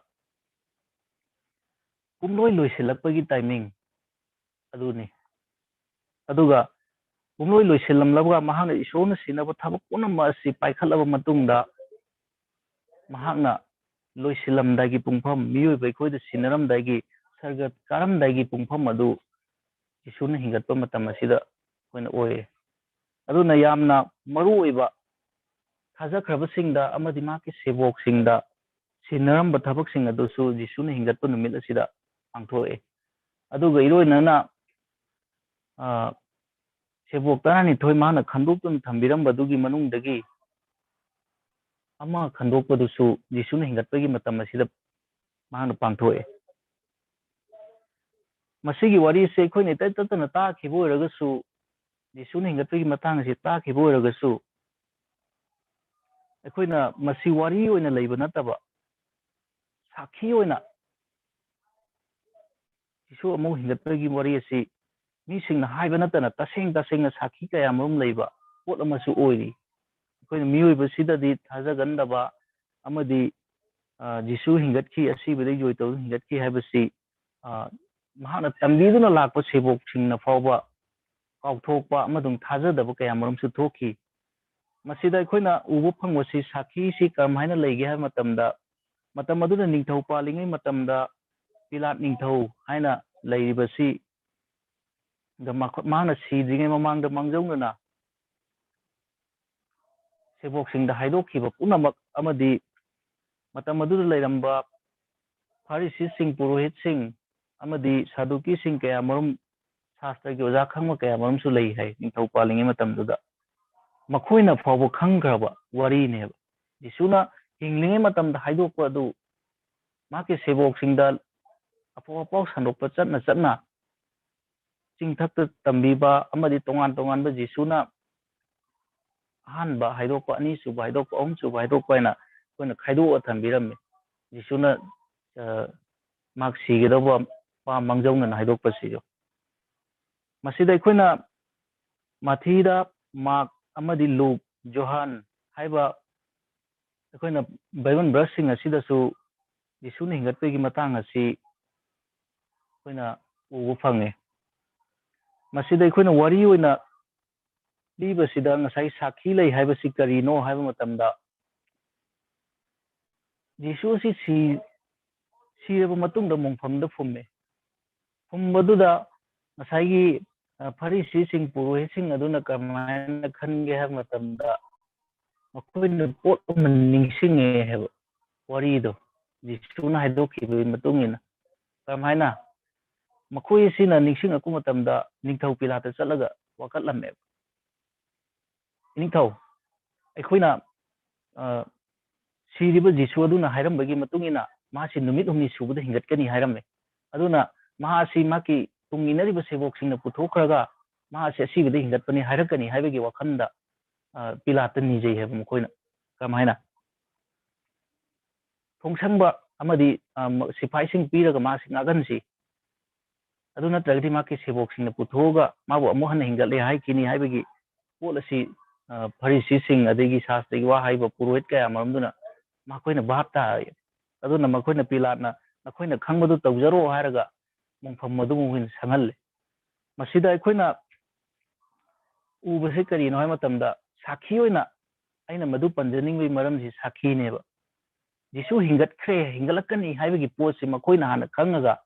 ꯄꯨꯝꯂꯣꯏ ꯂꯣꯏꯁꯤꯜꯂꯛꯄꯒꯤ ꯇꯥꯏꯃꯤꯡ ꯑꯗꯨꯅꯤ꯫ ꯑꯗꯨꯒ ꯄꯨꯝꯂꯣꯏ ꯂꯣꯏꯁꯤꯜꯂꯝꯂꯕꯒ ꯃꯍꯥꯛꯅ ꯏꯁꯣꯔꯅ ꯁꯤꯟꯅꯕ ꯊꯕꯛ ꯄꯨꯝꯅꯃꯛ ꯑꯁꯤ ꯄꯥꯏꯈꯠꯂꯕ ꯃꯇꯨꯡꯗ, ꯃꯍꯥꯛꯅ ꯂꯣꯏꯁꯤꯜꯂꯝꯗꯥꯏꯒꯤ ꯄꯨꯡꯐꯝ, ꯃꯤꯑꯣꯏꯕ ꯑꯩꯈꯣꯏꯗ ꯁꯤꯟꯅꯔꯝꯗꯥꯏꯒꯤ, ꯁꯔꯒ ꯀꯥꯔꯝꯗꯥꯏꯒꯤ ꯄꯨꯡꯐꯝ ꯑꯗꯨ ꯖꯤꯁꯨꯅ ꯍꯤꯡꯒꯠꯄ ꯃꯇꯝ ꯑꯁꯤꯗ ꯑꯩꯈꯣꯏꯅ ꯑꯣꯏꯔꯦ꯫ ꯑꯗꯨꯅ ꯌꯥꯝꯅ ꯃꯔꯨ ꯑꯣꯏꯕ ꯊꯥꯖꯈ꯭ꯔꯕꯁꯤꯡꯗ ꯑꯃꯗꯤ ꯃꯍꯥꯛꯀꯤ ꯁꯦꯕꯣꯛꯁꯤꯡꯗ ꯁꯤꯟꯅꯔꯝꯕ ꯊꯕꯛꯁꯤꯡ ꯑꯗꯨꯁꯨ ꯖꯤꯁꯨꯅ ꯍꯤꯡꯒꯠꯄ ꯅꯨꯃꯤꯠ ꯑꯁꯤꯗ ꯄꯥꯡꯊꯣꯛꯑꯦ꯫ ꯑꯗꯨꯒ ꯏꯔꯣꯏꯅꯅ, ꯑ, ꯁꯦꯕꯣꯛ ꯇꯔꯥꯅꯤꯊꯣꯏ ꯃꯍꯥꯛꯅ ꯈꯟꯗꯣꯛꯇꯨꯅ ꯊꯝꯕꯤꯔꯝꯕꯗꯨꯒꯤ ꯃꯅꯨꯡꯗꯒꯤ ꯑꯃ ꯈꯟꯗꯣꯛꯄꯗꯨꯁꯨ ꯖꯤꯁꯨꯅ ꯍꯤꯡꯒꯠꯄꯒꯤ ꯃꯇꯝ ꯑꯁꯤꯗ ꯃꯍꯥꯛꯅ ꯄꯥꯡꯊꯣꯛꯑꯦ꯫ ꯃꯁꯤꯒꯤ ꯋꯥꯔꯤꯁꯦ ꯑꯩꯈꯣꯏꯅ ꯏꯇꯠ ꯇꯠꯇꯅ ꯇꯥꯈꯤꯕ ꯑꯣꯏꯔꯒꯁꯨ, ꯖꯤꯁꯨꯅ ꯍꯤꯡꯒꯠꯄꯒꯤ ꯃꯇꯥꯡ ꯑꯁꯤ ꯇꯥꯈꯤꯕ ꯑꯣꯏꯔꯒꯁꯨ, ꯑꯩꯈꯣꯏꯅ ꯃꯁꯤ ꯋꯥꯔꯤ ꯑꯣꯏꯅ ꯂꯩꯕ ꯅꯠꯇꯕ, ꯁꯥꯈꯤ ꯑꯣꯏꯅ ꯖꯤꯁꯨ ꯑꯃꯨꯛ ꯍꯤꯡꯒꯠꯄꯒꯤ ꯋꯥꯔꯤ ꯑꯁꯤ ꯃꯤꯁꯤꯡꯅ ꯍꯥꯏꯕ ꯅꯠꯇꯅ ꯇꯁꯦꯡ ꯇꯁꯦꯡꯅ ꯁꯥꯈꯤ ꯀꯌꯥ ꯃꯔꯨꯝ ꯂꯩꯕ ꯄꯣꯠ ꯑꯃꯁꯨ ꯑꯣꯏꯔꯤ꯫ ꯑꯩꯈꯣꯏꯅ ꯃꯤꯑꯣꯏꯕꯁꯤꯗꯗꯤ ꯊꯥꯖꯒꯟꯗꯕ ꯑꯃꯗꯤ, ꯑ, ꯖꯤꯁꯨ ꯍꯤꯡꯒꯠꯈꯤ, ꯑꯁꯤꯕꯗꯒꯤ ꯖꯣꯏ ꯇꯧꯗꯨꯅ ꯍꯤꯡꯒꯠꯈꯤ ꯍꯥꯏꯕꯁꯤ, ꯑ, ꯃꯍꯥꯛꯅ ꯇꯝꯕꯤꯗꯨꯅ ꯂꯥꯛꯄ ꯁꯦꯕꯣꯛꯁꯤꯡꯅ ꯐꯥꯎꯕ ꯀꯥꯎꯊꯣꯛꯄ ꯑꯃꯗꯤ ꯊꯥꯖꯗꯕ ꯀꯌꯥ ꯃꯔꯨꯝꯁꯨ ꯊꯣꯛꯈꯤ꯫ ꯃꯁꯤꯗ ꯑꯩꯈꯣꯏꯅ ꯎꯕ ꯐꯪꯕꯁꯤ ꯁꯥꯈꯤꯁꯤ ꯀꯔꯝꯍꯥꯏꯅ ꯂꯩꯒꯦ ꯍꯥꯏꯕ ꯃꯇꯝꯗ, ꯃꯇꯝ ꯑꯗꯨꯗ ꯅꯤꯡꯊꯧ ꯄꯥꯜꯂꯤꯉꯩ ꯃꯇꯝꯗ ꯄꯤꯂꯥꯠ ꯅꯤꯡꯊꯧ ꯍꯥꯏꯅ ꯂꯩꯔꯤꯕꯁꯤ ꯗ ꯃꯈꯣ-, ꯃꯍꯥꯛꯅ ꯁꯤꯗ꯭ꯔꯤꯉꯩ ꯃꯃꯥꯡꯗ ꯃꯥꯡꯖꯧꯅꯅ ꯁꯦꯕꯣꯛꯁꯤꯡꯗ ꯍꯥꯏꯗꯣꯛꯈꯤꯕ ꯄꯨꯝꯅꯃꯛ ꯑꯃꯗꯤ ꯃꯇꯝ ꯑꯗꯨꯗ ꯂꯩꯔꯝꯕ ꯐꯥꯔꯤꯁꯤꯁꯤꯡ, ꯄꯨꯔꯣꯍꯤꯠꯁꯤꯡ ꯑꯃꯗꯤ ꯁꯥꯗꯨꯀꯤꯁꯤꯡ ꯀꯌꯥ ꯃꯔꯨꯝ, ꯁꯥꯁꯇ꯭ꯔꯒꯤ ꯑꯣꯖꯥ ꯈꯪꯕ ꯀꯌꯥ ꯃꯔꯨꯝꯁꯨ ꯂꯩ ꯍꯥꯏ ꯅꯤꯡꯊꯧ ꯄꯥꯜꯂꯤꯉꯩ ꯃꯇꯝꯗꯨꯗ꯫ ꯃꯈꯣꯏꯅ ꯐꯥꯎꯕ ꯈꯪꯈ꯭ꯔꯕ ꯋꯥꯔꯤꯅꯦꯕ꯫ ꯖꯤꯁꯨꯅ ꯍꯤꯡꯂꯤꯉꯩ ꯃꯇꯝꯗ ꯍꯥꯏꯗꯣꯛꯄ ꯑꯗꯨ ꯃꯍꯥꯛꯀꯤ ꯁꯦꯕꯣꯛꯁꯤꯡꯗ ꯑꯐꯥꯎ ꯑꯐꯥꯎ ꯁꯟꯗꯣꯛꯄ ꯆꯠꯅ ꯆꯠꯅ ꯆꯤꯡꯊꯛꯇ ꯇꯝꯕꯤꯕ ꯑꯃꯗꯤ ꯇꯣꯉꯥꯟ ꯇꯣꯉꯥꯟꯕ ꯖꯤꯁꯨꯅ ꯑꯍꯥꯟꯕ ꯍꯥꯏꯗꯣꯛꯄ, ꯑꯅꯤꯁꯨꯕ ꯍꯥꯏꯗꯣꯛꯄ, ꯑꯍꯨꯝꯁꯨꯕ ꯍꯥꯏꯗꯣꯛꯄ ꯍꯥꯏꯅ ꯑꯩꯈꯣꯏꯅ ꯈꯥꯏꯗꯣꯛꯑ ꯊꯝꯕꯤꯔꯝꯃꯤ꯫ ꯖꯤꯁꯨꯅ, ꯑ, ꯃꯍꯥꯛ ꯁꯤꯒꯗꯧꯕ ꯃꯥ ꯃꯥꯡꯖꯧꯅꯅ ꯍꯥꯏꯗꯣꯛꯄꯁꯤꯁꯨ꯫ ꯃꯁꯤꯗ ꯑꯩꯈꯣꯏꯅ ꯃꯥꯊꯤꯗ, ꯃꯥꯔꯛ ꯑꯃꯗꯤ ꯂꯨꯛ, ꯖꯣꯍꯥꯟ ꯍꯥꯏꯕ ꯑꯩꯈꯣꯏꯅ ꯕꯥꯏꯕꯜ ꯚꯔꯁꯁꯤꯡ ꯑꯁꯤꯗꯁꯨ ꯖꯤꯁꯨꯅ ꯍꯤꯡꯒꯠꯄꯒꯤ ꯃꯇꯥꯡ ꯑꯁꯤ ꯑꯩꯈꯣꯏꯅ ꯎꯕ ꯐꯪꯉꯤ꯫ ꯃꯁꯤꯗ ꯑꯩꯈꯣꯏꯅ ꯋꯥꯔꯤ ꯑꯣꯏꯅ ꯄꯤꯕꯁꯤꯗ ꯉꯁꯥꯏ ꯁꯥꯈꯤ ꯂꯩ ꯍꯥꯏꯕꯁꯤ ꯀꯔꯤꯅꯣ ꯍꯥꯏꯕ ꯃꯇꯝꯗ, ꯖꯤꯁꯨ ꯑꯁꯤ ꯁꯤ-, ꯁꯤꯔꯕ ꯃꯇꯨꯡꯗ ꯃꯣꯡꯐꯝꯗ ꯐꯨꯝꯃꯦ꯫ ꯐꯨꯝꯕꯗꯨꯗ ꯉꯁꯥꯏꯒꯤ, ꯑ, ꯐꯔꯤꯁꯤꯁꯤꯡ, ꯄꯨꯔꯣꯍꯤꯠꯁꯤꯡ ꯑꯗꯨꯅ ꯀꯃꯥꯏꯅ ꯈꯟꯒꯦ ꯍꯥꯏꯕ ꯃꯇꯝꯗ, ꯃꯈꯣꯏꯅ ꯄꯣꯠ ꯑꯃ ꯅꯤꯡꯁꯤꯡꯉꯦ ꯍꯥꯏꯕ ꯋꯥꯔꯤꯗꯣ ꯖꯤꯁꯨꯅ ꯍꯥꯏꯗꯣꯛꯈꯤꯕꯒꯤ ꯃꯇꯨꯡ ꯏꯟꯅ꯫ ꯀꯔꯝꯍꯥꯏꯅ? ꯃꯈꯣꯏ ꯑꯁꯤꯅ ꯅꯤꯡꯁꯤꯡꯉꯛꯄ ꯃꯇꯝꯗ ꯅꯤꯡꯊꯧ ꯄꯤꯂꯥꯠꯇ ꯆꯠꯂꯒ ꯋꯥꯀꯠꯂꯝꯃꯦꯕ꯫ "ꯅꯤꯡꯊꯧ, ꯑꯩꯈꯣꯏꯅ, ꯑ, ꯁꯤꯔꯤꯕ ꯖꯤꯁꯨ ꯑꯗꯨꯅ ꯍꯥꯏꯔꯝꯕꯒꯤ ꯃꯇꯨꯡ ꯏꯟꯅ ꯃꯥꯁꯤ ꯅꯨꯃꯤꯠ ꯍꯨꯝꯅꯤ ꯁꯨꯕꯗ ꯍꯤꯡꯒꯠꯀꯅꯤ ꯍꯥꯏꯔꯝꯃꯦ꯫ ꯑꯗꯨꯅ ꯃꯍꯥꯛ ꯑꯁꯤ ꯃꯍꯥꯛꯀꯤ ꯇꯨꯡ ꯏꯟꯅꯔꯤꯕ ꯁꯦꯕꯣꯛꯁꯤꯡꯅ ꯄꯨꯊꯣꯛꯈ꯭ꯔꯒ ꯃꯍꯥꯛ ꯑꯁꯤ ꯑꯁꯤꯕꯗ ꯍꯤꯡꯒꯠꯄꯅꯤ ꯍꯥꯏꯔꯛꯀꯅꯤ" ꯍꯥꯏꯕꯒꯤ ꯋꯥꯈꯜꯗ, ꯑ, ꯄꯤꯂꯥꯠꯇ ꯅꯤꯖꯩ ꯍꯥꯏꯕ ꯃꯈꯣꯏꯅ꯫ ꯀꯔꯝꯍꯥꯏꯅ? "ꯊꯣꯡꯁꯪꯕ ꯑꯃꯗꯤ, ꯑ, ꯃ-, ꯁꯤꯐꯥꯏꯁꯤꯡ ꯄꯤꯔꯒ ꯃꯍꯥꯛꯁꯤ ꯉꯥꯛꯍꯟꯁꯤ꯫ ꯑꯗꯨ ꯅꯠꯇ꯭ꯔꯒꯗꯤ ꯃꯍꯥꯛꯀꯤ ꯁꯦꯕꯣꯛꯁꯤꯡꯅ ꯄꯨꯊꯣꯛꯑꯒ ꯃꯥꯕꯨ ꯑꯃꯨꯛ ꯍꯟꯅ ꯍꯤꯡꯒꯠꯂꯦ ꯍꯥꯏꯈꯤꯅꯤ" ꯍꯥꯏꯕꯒꯤ ꯄꯣꯠ ꯑꯁꯤ, ꯑ, ꯐꯔꯤꯁꯤꯁꯤꯡ, ꯑꯗꯒꯤ ꯁꯥꯁꯇ꯭ꯔꯒꯤ ꯋꯥ ꯍꯥꯏꯕ ꯄꯨꯔꯣꯍꯤꯠ ꯀꯌꯥ ꯃꯔꯨꯝꯗꯨꯅ ꯃꯈꯣꯏꯅ ꯚꯥꯞ ꯇꯥꯔꯦ꯫ ꯑꯗꯨꯅ ꯃꯈꯣꯏꯅ ꯄꯤꯂꯥꯠꯅ "ꯅꯈꯣꯏꯅ ꯈꯪꯕꯗꯨ ꯇꯧꯖꯔꯣ" ꯍꯥꯏꯔꯒ ꯃꯣꯡꯐꯝ ꯑꯗꯨ ꯃꯈꯣꯏꯅ ꯁꯪꯍꯜꯂꯦ꯫ ꯃꯁꯤꯗ ꯑꯩꯈꯣꯏꯅ ꯎꯕꯁꯤ ꯀꯔꯤꯅꯣ ꯍꯥꯏꯕ ꯃꯇꯝꯗ, ꯁꯥꯈꯤ ꯑꯣꯏꯅ ꯑꯩꯅ ꯃꯗꯨ ꯄꯟꯖꯅꯤꯡꯕꯒꯤ ꯃꯔꯝꯁꯤ ꯁꯥꯈꯤꯅꯦꯕ꯫ ꯖꯤꯁꯨ ꯍꯤꯡꯒꯠꯈ꯭ꯔꯦ, ꯍꯤꯡꯒꯠꯂꯛꯀꯅꯤ ꯍꯥꯏꯕꯒꯤ ꯄꯣꯠꯁꯤ ꯃꯈꯣꯏꯅ ꯍꯥꯟꯅ ꯈꯪꯉꯒ,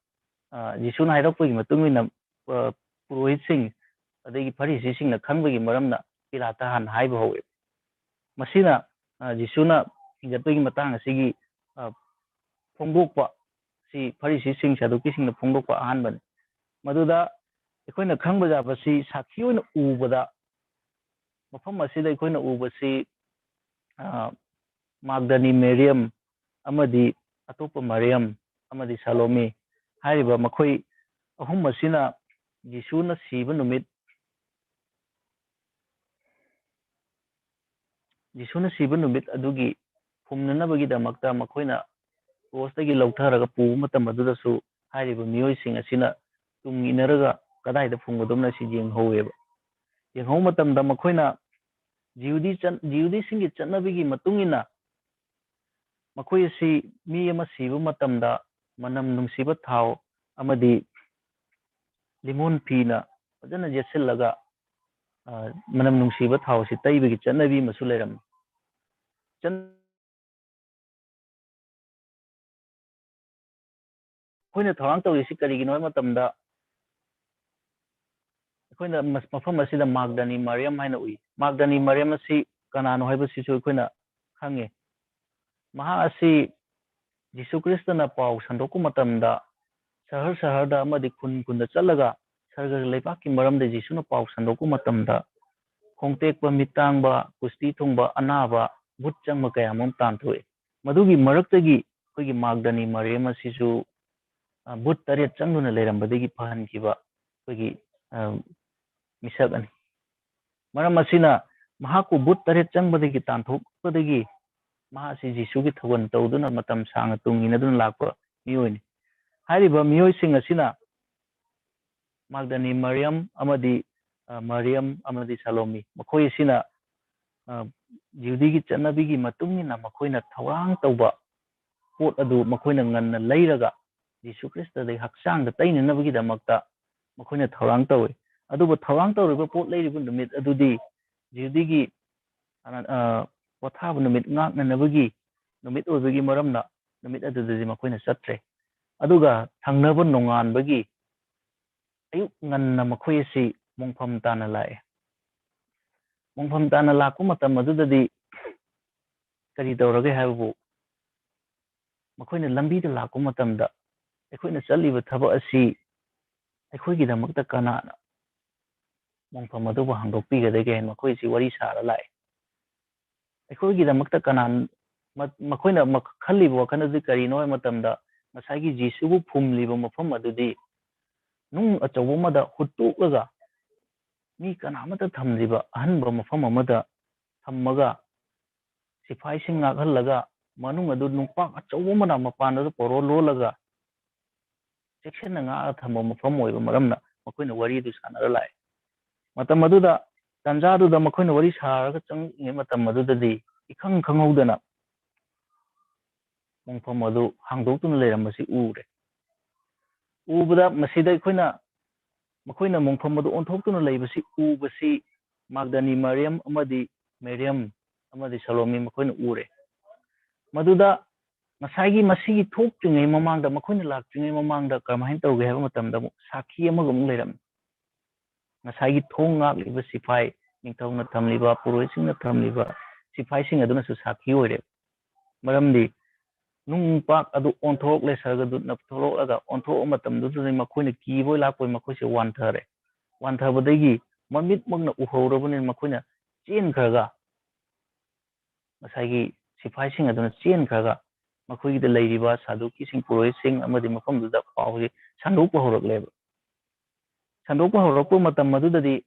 ꯑ, ꯖꯤꯁꯨꯅ ꯍꯥꯏꯔꯛꯄꯒꯤ ꯃꯇꯨꯡ ꯏꯟꯅ, ꯑ, ꯄꯨꯔꯣꯍꯤꯠꯁꯤꯡ ꯑꯗꯒꯤ ꯐꯔꯤꯁꯤꯁꯤꯡꯅ ꯈꯪꯕꯒꯤ ꯃꯔꯝꯅ ꯄꯤꯂꯥꯠꯇ ꯍꯥꯟꯅ ꯍꯥꯏꯕ ꯍꯧꯋꯦ꯫ ꯃꯁꯤꯅ, ꯑ, ꯖꯤꯁꯨꯅ ꯍꯤꯡꯒꯠꯄꯒꯤ ꯃꯇꯥꯡ ꯑꯁꯤꯒꯤ, ꯑ, ꯐꯣꯡꯗꯣꯛꯄ, ꯁꯤ ꯐꯔꯤꯁꯤꯁꯤꯡ, ꯁꯥꯗꯨꯀꯤꯁꯤꯡꯅ ꯐꯣꯡꯗꯣꯛꯄ ꯑꯍꯥꯟꯕꯅꯤ꯫ ꯃꯗꯨꯗ ꯑꯩꯈꯣꯏꯅ ꯈꯪꯕ ꯌꯥꯕꯁꯤ, ꯁꯥꯈꯤ ꯑꯣꯏꯅ ꯎꯕꯗ, ꯃꯐꯝ ꯑꯁꯤꯗ ꯑꯩꯈꯣꯏꯅ ꯎꯕꯁꯤ, ꯑ, ꯃꯥꯒꯗꯅꯤ ꯃꯦꯔꯤꯌꯝ ꯑꯃꯗꯤ ꯑꯇꯣꯞꯄ ꯃꯔꯤꯌꯝ ꯑꯃꯗꯤ ꯁꯥꯂꯣꯃꯤ ꯍꯥꯏꯔꯤꯕ ꯃꯈꯣꯏ ꯑꯍꯨꯝ ꯑꯁꯤꯅ ꯖꯤꯁꯨꯅ ꯁꯤꯕ ꯅꯨꯃꯤꯠ, ꯖꯤꯁꯨꯅ ꯁꯤꯕ ꯅꯨꯃꯤꯠ ꯑꯗꯨꯒꯤ ꯐꯨꯝꯅꯅꯕꯒꯤꯗꯃꯛꯇ ꯃꯈꯣꯏꯅ ꯀ꯭ꯔꯣꯁꯇꯒꯤ ꯂꯧꯊꯔꯒ ꯄꯨꯕ ꯃꯇꯝ ꯑꯗꯨꯗꯁꯨ ꯍꯥꯏꯔꯤꯕ ꯃꯤꯑꯣꯏꯁꯤꯡ ꯑꯁꯤꯅ ꯇꯨꯡ ꯏꯟꯅꯔꯒ ꯀꯗꯥꯏꯗ ꯐꯨꯝꯒꯗꯕꯅꯣ ꯑꯁꯤ ꯌꯦꯡꯍꯧꯋꯦꯕ꯫ ꯌꯦꯡꯍꯧꯕ ꯃꯇꯝꯗ ꯃꯈꯣꯏꯅ ꯖꯤꯍꯨꯗꯤ ꯆꯠ-, ꯖꯤꯍꯨꯗꯤꯁꯤꯡꯒꯤ ꯆꯠꯅꯕꯤꯒꯤ ꯃꯇꯨꯡ ꯏꯟꯅ ꯃꯈꯣꯏ ꯑꯁꯤ ꯃꯤ ꯑꯃ ꯁꯤꯕ ꯃꯇꯝꯗ ꯃꯅꯝ ꯅꯨꯡꯁꯤꯕ ꯊꯥꯎ ꯑꯃꯗꯤ ꯂꯤꯃꯣꯟ ꯐꯤꯅ ꯐꯖꯅ ꯌꯦꯠꯁꯤꯜꯂꯒ, ꯑ, ꯃꯅꯝ ꯅꯨꯡꯁꯤꯕ ꯊꯥꯎ ꯑꯁꯤ ꯇꯩꯕꯒꯤ ꯆꯠꯅꯕꯤ ꯑꯃꯁꯨ ꯂꯩꯔꯝꯃꯤ꯫ ꯆꯠ-, ꯑꯩꯈꯣꯏꯅ ꯊꯧꯔꯥꯡ ꯇꯧꯔꯤꯁꯤ ꯀꯔꯤꯒꯤꯅꯣ ꯍꯥꯏꯕ ꯃꯇꯝꯗ, ꯑꯩꯈꯣꯏꯅ ꯃ-, ꯃꯐꯝ ꯑꯁꯤꯗ ꯃꯥꯒꯗꯅꯤ ꯃꯔꯤꯌꯝ ꯍꯥꯏꯅ ꯎꯏ꯫ ꯃꯥꯒꯗꯅꯤ ꯃꯔꯤꯌꯝ ꯑꯁꯤ ꯀꯅꯥꯅꯣ ꯍꯥꯏꯕꯁꯤꯁꯨ ꯑꯩꯈꯣꯏꯅ ꯈꯪꯉꯤ꯫ ꯃꯍꯥꯛ ꯑꯁꯤ ꯖꯤꯁꯨ ꯈ꯭ꯔꯤꯁꯇꯅ ꯄꯥꯎ ꯁꯟꯗꯣꯛꯄ ꯃꯇꯝꯗ ꯁꯍꯔ ꯁꯍꯔꯗ ꯑꯃꯗꯤ ꯈꯨꯟ ꯈꯨꯟꯗ ꯆꯠꯂꯒ ꯁꯔꯒ ꯂꯩꯕꯥꯛꯀꯤ ꯃꯔꯝꯗ ꯖꯤꯁꯨꯅ ꯄꯥꯎ ꯁꯟꯗꯣꯛꯄ ꯃꯇꯝꯗ, ꯈꯣꯡꯇꯦꯛꯄ, ꯃꯤꯠ ꯇꯥꯡꯕ, ꯀꯨꯁꯇꯤ ꯊꯨꯡꯕ, ꯑꯅꯥꯕ, ꯚꯨꯠ ꯆꯪꯕ ꯀꯌꯥ ꯑꯃ ꯇꯥꯟꯊꯣꯛꯏ꯫ ꯃꯗꯨꯒꯤ ꯃꯔꯛꯇꯒꯤ ꯑꯩꯈꯣꯏꯒꯤ ꯃꯥꯒꯗꯅꯤ ꯃꯔꯤꯌꯝ ꯑꯁꯤꯁꯨ, ꯑ, ꯚꯨꯠ ꯇꯔꯦꯠ ꯆꯪꯗꯨꯅ ꯂꯩꯔꯝꯕꯗꯒꯤ ꯐꯍꯟꯈꯤꯕ ꯑꯩꯈꯣꯏꯒꯤ, ꯑ, ꯃꯤꯁꯛ ꯑꯅꯤ꯫ ꯃꯔꯝ ꯑꯁꯤꯅ ꯃꯍꯥꯛꯄꯨ ꯚꯨꯠ ꯇꯔꯦꯠ ꯆꯪꯕꯗꯒꯤ ꯇꯥꯟꯊꯣꯛꯄꯗꯒꯤ ꯃꯍꯥꯛ ꯑꯁꯤ ꯖꯤꯁꯨꯒꯤ ꯊꯧꯒꯜ ꯇꯧꯗꯨꯅ ꯃꯇꯝ ꯁꯥꯡꯅ ꯇꯨꯡ ꯏꯟꯅꯗꯨꯅ ꯂꯥꯛꯄ ꯃꯤꯑꯣꯏꯅꯤ꯫ ꯍꯥꯏꯔꯤꯕ ꯃꯤꯑꯣꯏꯁꯤꯡ ꯑꯁꯤꯅ ꯃꯥꯒꯗꯅꯤ ꯃꯔꯤꯌꯝ ꯑꯃꯗꯤ, ꯑ, ꯃꯔꯤꯌꯝ ꯑꯃꯗꯤ ꯁꯥꯂꯣꯃꯤ, ꯃꯈꯣꯏ ꯑꯁꯤꯅ, ꯑ, ꯖꯤꯍꯨꯗꯤꯒꯤ ꯆꯠꯅꯕꯤꯒꯤ ꯃꯇꯨꯡ ꯏꯟꯅ ꯃꯈꯣꯏꯅ ꯊꯧꯔꯥꯡ ꯇꯧꯕ ꯄꯣꯠ ꯑꯗꯨ ꯃꯈꯣꯏꯅ ꯉꯟꯅ ꯂꯩꯔꯒ ꯖꯤꯁꯨ ꯈ꯭ꯔꯤꯁꯇꯗꯒꯤ ꯍꯛꯆꯥꯡꯗ ꯇꯩꯅꯅꯕꯒꯤꯗꯃꯛꯇ ꯃꯈꯣꯏꯅ ꯊꯧꯔꯥꯡ ꯇꯧꯏ꯫ ꯑꯗꯨꯕꯨ ꯊꯧꯔꯥꯡ ꯇꯧꯔꯤꯕ ꯄꯣꯠ ꯂꯩꯔꯤꯕ ꯅꯨꯃꯤꯠ ꯑꯗꯨꯗꯤ ꯖꯤꯍꯨꯗꯤꯒꯤ, ꯑ, ꯑ, ꯄꯣꯊꯥꯕ ꯅꯨꯃꯤꯠ ꯉꯥꯛꯅꯅꯕꯒꯤ ꯅꯨꯃꯤꯠ ꯑꯣꯏꯕꯒꯤ ꯃꯔꯝꯅ ꯅꯨꯃꯤꯠ ꯑꯗꯨꯗꯗꯤ ꯃꯈꯣꯏꯅ ꯆꯠꯇ꯭ꯔꯦ꯫ ꯑꯗꯨꯒ ꯊꯪꯅꯕ ꯅꯣꯡꯉꯥꯟꯕꯒꯤ ꯑꯌꯨꯛ ꯉꯟꯅ ꯃꯈꯣꯏ ꯑꯁꯤ ꯃꯣꯡꯐꯝ ꯇꯥꯅ ꯂꯥꯛꯑꯦ꯫ ꯃꯣꯡꯐꯝ ꯇꯥꯅ ꯂꯥꯛꯄ ꯃꯇꯝ ꯑꯗꯨꯗꯗꯤ ꯀꯔꯤ ꯇꯧꯔꯒꯦ ꯍꯥꯏꯕꯕꯨ, ꯃꯈꯣꯏꯅ ꯂꯝꯕꯤꯗ ꯂꯥꯛꯄ ꯃꯇꯝꯗ ꯑꯩꯈꯣꯏꯅ ꯆꯠꯂꯤꯕ ꯊꯕꯛ ꯑꯁꯤ ꯑꯩꯈꯣꯏꯒꯤꯗꯃꯛꯇ ꯀꯅꯥꯅ ꯃꯣꯡꯐꯝ ꯑꯗꯨꯕꯨ ꯍꯥꯡꯗꯣꯛꯄꯤꯒꯗꯒꯦ ꯍꯥꯏꯅ ꯃꯈꯣꯏꯁꯤ ꯋꯥꯔꯤ ꯁꯥꯔ ꯂꯥꯛꯑꯦ꯫ ꯑꯩꯈꯣꯏꯒꯤꯗꯃꯛꯇ ꯀꯅꯥ, ꯃ-, ꯃꯈꯣꯏꯅ ꯃ-, ꯈꯜꯂꯤꯕ ꯋꯥꯈꯜ ꯑꯗꯨ ꯀꯔꯤꯅꯣ ꯍꯥꯏꯕ ꯃꯇꯝꯗ, ꯉꯁꯥꯏꯒꯤ ꯖꯤꯁꯨꯕꯨ ꯐꯨꯝꯂꯤꯕ ꯃꯐꯝ ꯑꯗꯨꯗꯤ ꯅꯨꯡ ꯑꯆꯧꯕ ꯑꯃꯗ ꯍꯨꯠꯇꯣꯛꯂꯒ, ꯃꯤ ꯀꯅꯥꯃꯠꯇ ꯊꯝꯗ꯭ꯔꯤꯕ ꯑꯍꯟꯕ ꯃꯐꯝ ꯑꯃꯗ ꯊꯝꯃꯒ, ꯁꯤꯐꯥꯏꯁꯤꯡ ꯉꯥꯛꯍꯜꯂꯒ, ꯃꯅꯨꯡ ꯑꯗꯨ ꯅꯨꯡꯄꯥꯛ ꯑꯆꯧꯕ ꯑꯃꯅ ꯃꯄꯥꯟꯗꯨꯗ ꯄꯣꯔꯣ ꯂꯣꯜꯂꯒ ꯆꯦꯛꯁꯤꯟꯅ ꯉꯥꯛꯑꯒ ꯊꯝꯕ ꯃꯐꯝ ꯑꯣꯏꯕ ꯃꯔꯝꯅ ꯃꯈꯣꯏꯅ ꯋꯥꯔꯤ ꯑꯗꯨ ꯁꯥꯟꯅꯔ ꯂꯥꯛꯑꯦ꯫ ꯃꯇꯝ ꯑꯗꯨꯗ, ꯇꯥꯟꯖꯥꯗꯨꯗ ꯃꯈꯣꯏꯅ ꯋꯥꯔꯤ ꯁꯥꯔꯒ ꯆꯪꯂꯤꯉꯩ ꯃꯇꯝ ꯑꯗꯨꯗꯗꯤ ꯏꯈꯪ ꯈꯪꯍꯧꯗꯅ ꯃꯣꯡꯐꯝ ꯑꯗꯨ ꯍꯥꯡꯗꯣꯛꯇꯨꯅ ꯂꯩꯔꯝꯕꯁꯤ ꯎꯔꯦ꯫ ꯎꯕꯗ ꯃꯁꯤꯗ ꯑꯩꯈꯣꯏꯅ, ꯃꯈꯣꯏꯅ ꯃꯣꯡꯐꯝ ꯑꯗꯨ ꯑꯣꯟꯊꯣꯛꯇꯨꯅ ꯂꯩꯕꯁꯤ ꯎꯕꯁꯤ ꯃꯥꯒꯗꯅꯤ ꯃꯔꯤꯌꯝ ꯑꯃꯗꯤ ꯃꯦꯔꯤꯌꯝ ꯑꯃꯗꯤ ꯁꯂꯣꯃꯤ ꯃꯈꯣꯏꯅ ꯎꯔꯦ꯫ ꯃꯗꯨꯗ ꯉꯁꯥꯏꯒꯤ ꯃꯁꯤꯒꯤ ꯊꯣꯛꯇ꯭ꯔꯤꯉꯩ ꯃꯃꯥꯡꯗ, ꯃꯈꯣꯏꯅ ꯂꯥꯛꯇ꯭ꯔꯤꯉꯩ ꯃꯃꯥꯡꯗ ꯀꯔꯝꯍꯥꯏꯅ ꯇꯧꯒꯦ ꯍꯥꯏꯕ ꯃꯇꯝꯗ, ꯑꯃꯨꯛ ꯁꯥꯈꯤ ꯑꯃꯒ ꯑꯃꯨꯛ ꯂꯩꯔꯝꯃꯤ꯫ ꯉꯁꯥꯏꯒꯤ ꯊꯣꯡ ꯉꯥꯛꯂꯤꯕ ꯁꯤꯐꯥꯏ, ꯅꯤꯡꯊꯧꯅ ꯊꯝꯂꯤꯕ, ꯄꯨꯔꯣꯍꯤꯠꯁꯤꯡꯅ ꯊꯝꯂꯤꯕ ꯁꯤꯐꯥꯏꯁꯤꯡ ꯑꯗꯨꯅꯁꯨ ꯁꯥꯈꯤ ꯑꯣꯏꯔꯦ꯫ ꯃꯔꯝꯗꯤ ꯅꯨꯡꯄꯥꯛ ꯑꯗꯨ ꯑꯣꯟꯊꯣꯛꯂꯦ꯫ ꯁꯔꯒꯗꯨꯠꯅ ꯊꯣꯛꯂꯛꯂꯒ ꯑꯣꯟꯊꯣꯛꯄ ꯃꯇꯝꯗꯨꯗꯗꯤ ꯃꯈꯣꯏꯅ ꯀꯤꯕꯣꯏ ꯂꯥꯛꯄꯣꯏ ꯃꯈꯣꯏꯁꯦ ꯋꯥꯟꯊꯔꯦ꯫ ꯋꯥꯟꯊꯕꯗꯒꯤ ꯃꯃꯤꯠꯃꯛꯅ ꯎꯍꯧꯔꯕꯅꯤꯅ ꯃꯈꯣꯏꯅ ꯆꯦꯟꯈ꯭ꯔꯒ, ꯉꯁꯥꯏꯒꯤ ꯁꯤꯐꯥꯏꯁꯤꯡ ꯑꯗꯨꯅ ꯆꯦꯟꯈ꯭ꯔꯒ ꯃꯈꯣꯏꯒꯤꯗ ꯂꯩꯔꯤꯕ ꯁꯥꯗꯨꯀꯤꯁꯤꯡ, ꯄꯨꯔꯣꯍꯤꯠꯁꯤꯡ ꯑꯃꯗꯤ ꯃꯐꯝꯗꯨꯗ ꯄꯥꯎꯁꯤ ꯁꯟꯗꯣꯛꯄ ꯍꯧꯔꯛꯂꯦꯕ꯫ ꯁꯟꯗꯣꯛꯄ ꯍꯧꯔꯛꯄ ꯃꯇꯝ ꯑꯗꯨꯗꯗꯤ,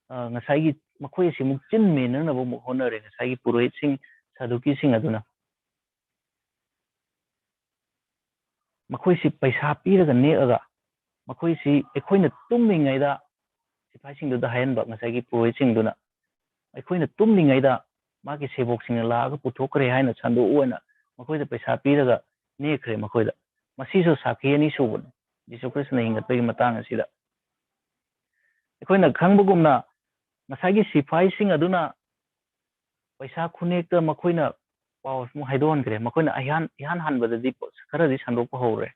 ꯑ, ꯉꯁꯥꯏꯒꯤ ꯃꯈꯣꯏ ꯑꯁꯤ ꯑꯃꯨꯛ ꯆꯤꯟ ꯃꯦꯟꯅꯅꯕ ꯑꯃꯨꯛ ꯍꯣꯠꯅꯔꯦ, ꯉꯁꯥꯏꯒꯤ ꯄꯨꯔꯣꯍꯤꯠꯁꯤꯡ, ꯁꯥꯗꯨꯀꯤꯁꯤꯡ ꯑꯗꯨꯅ꯫ ꯃꯈꯣꯏꯁꯤ ꯄꯩꯁꯥ ꯄꯤꯔꯒ ꯅꯦꯛꯑꯒ, ꯃꯈꯣꯏꯁꯤ ꯑꯩꯈꯣꯏꯅ ꯇꯨꯝꯃꯤꯉꯩꯗ ꯁꯤꯐꯥꯏꯁꯤꯡꯗꯨꯗ ꯍꯥꯏꯍꯟꯕ, ꯉꯁꯥꯏꯒꯤ ꯄꯨꯔꯣꯍꯤꯠꯁꯤꯡꯗꯨꯅ, ꯑꯩꯈꯣꯏꯅ ꯇꯨꯝꯂꯤꯉꯩꯗ ꯃꯥꯒꯤ ꯁꯦꯕꯣꯛꯁꯤꯡꯅ ꯂꯥꯛꯑꯒ ꯄꯨꯊꯣꯛꯈ꯭ꯔꯦ ꯍꯥꯏꯅ ꯁꯟꯗꯣꯛꯎ ꯍꯥꯏꯅ ꯃꯈꯣꯏꯗ ꯄꯩꯁꯥ ꯄꯤꯔꯒ ꯅꯦꯛꯈ꯭ꯔꯦ ꯃꯈꯣꯏꯗ꯫ ꯃꯁꯤꯁꯨ ꯁꯥꯈꯤ ꯑꯅꯤ ꯁꯨꯕꯅꯤ ꯖꯤꯁꯨ ꯈ꯭ꯔꯤꯁꯇꯅ ꯍꯤꯡꯒꯠꯄꯒꯤ ꯃꯇꯥꯡ ꯑꯁꯤꯗ꯫ ꯑꯩꯈꯣꯏꯅ ꯈꯪꯕꯒꯨꯝꯅ, ꯉꯁꯥꯏꯒꯤ ꯁꯤꯐꯥꯏꯁꯤꯡ ꯑꯗꯨꯅ ꯄꯩꯁꯥ ꯈꯨꯅꯦꯛꯇ ꯃꯈꯣꯏꯅ ꯄꯥꯎ ꯑꯃꯨꯛ ꯍꯥꯏꯗꯣꯛꯍꯟꯈ꯭ꯔꯦ꯫ ꯃꯈꯣꯏꯅ ꯑꯍꯥꯟ-, ꯏꯍꯥꯟ ꯍꯥꯟꯕꯗꯗꯤ ꯈꯔꯗꯤ ꯁꯟꯗꯣꯛꯄ ꯍꯧꯔꯦ꯫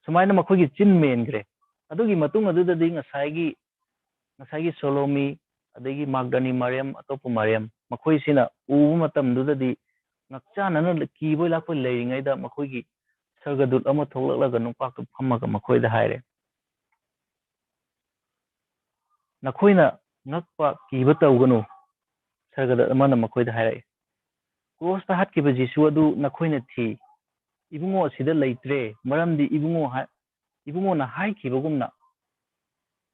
ꯁꯨꯃꯥꯏꯅ ꯃꯈꯣꯏꯒꯤ ꯆꯤꯟ ꯃꯦꯟꯈ꯭ꯔꯦ꯫ ꯑꯗꯨꯒꯤ ꯃꯇꯨꯡ ꯑꯗꯨꯗꯗꯤ ꯉꯁꯥꯏꯒꯤ, ꯉꯁꯥꯏꯒꯤ ꯁꯣꯂꯣꯃꯤ, ꯑꯗꯒꯤ ꯃꯥꯒꯗꯅꯤ ꯃꯔꯤꯌꯝ, ꯑꯇꯣꯞꯄ ꯃꯔꯤꯌꯝ, ꯃꯈꯣꯏꯁꯤꯅ ꯎꯕ ꯃꯇꯝꯗꯨꯗꯗꯤ ꯉꯥꯛꯆꯥꯅꯅ ꯀꯤꯕꯣꯏ ꯂꯥꯛꯄꯣꯏ ꯂꯩꯔꯤꯉꯩꯗ ꯃꯈꯣꯏꯒꯤ ꯁꯔꯒꯗꯨꯠ ꯑꯃ ꯊꯣꯛꯂꯛꯂꯒ ꯅꯨꯡꯄꯥꯛꯇ ꯐꯝꯃꯒ ꯃꯈꯣꯏꯗ ꯍꯥꯏꯔꯦ, "ꯅꯈꯣꯏꯅ ꯉꯛꯄ ꯀꯤꯕ ꯇꯧꯒꯅꯨ꯫" ꯁꯔꯒꯗꯨꯠ ꯑꯃꯅ ꯃꯈꯣꯏꯗ ꯍꯥꯏꯔꯛꯏ, "ꯀ꯭ꯔꯣꯁꯇ ꯍꯥꯠꯈꯤꯕ ꯖꯤꯁꯨ ꯑꯗꯨ ꯅꯈꯣꯏꯅ ꯊꯤ꯫ ꯏꯕꯨꯡꯉꯣ ꯑꯁꯤꯗ ꯂꯩꯇ꯭ꯔꯦ, ꯃꯔꯝꯗꯤ ꯏꯕꯨꯡꯉꯣ ꯍꯥꯏ-, ꯏꯕꯨꯡꯉꯣꯅ ꯍꯥꯏꯈꯤꯕꯒꯨꯝꯅ",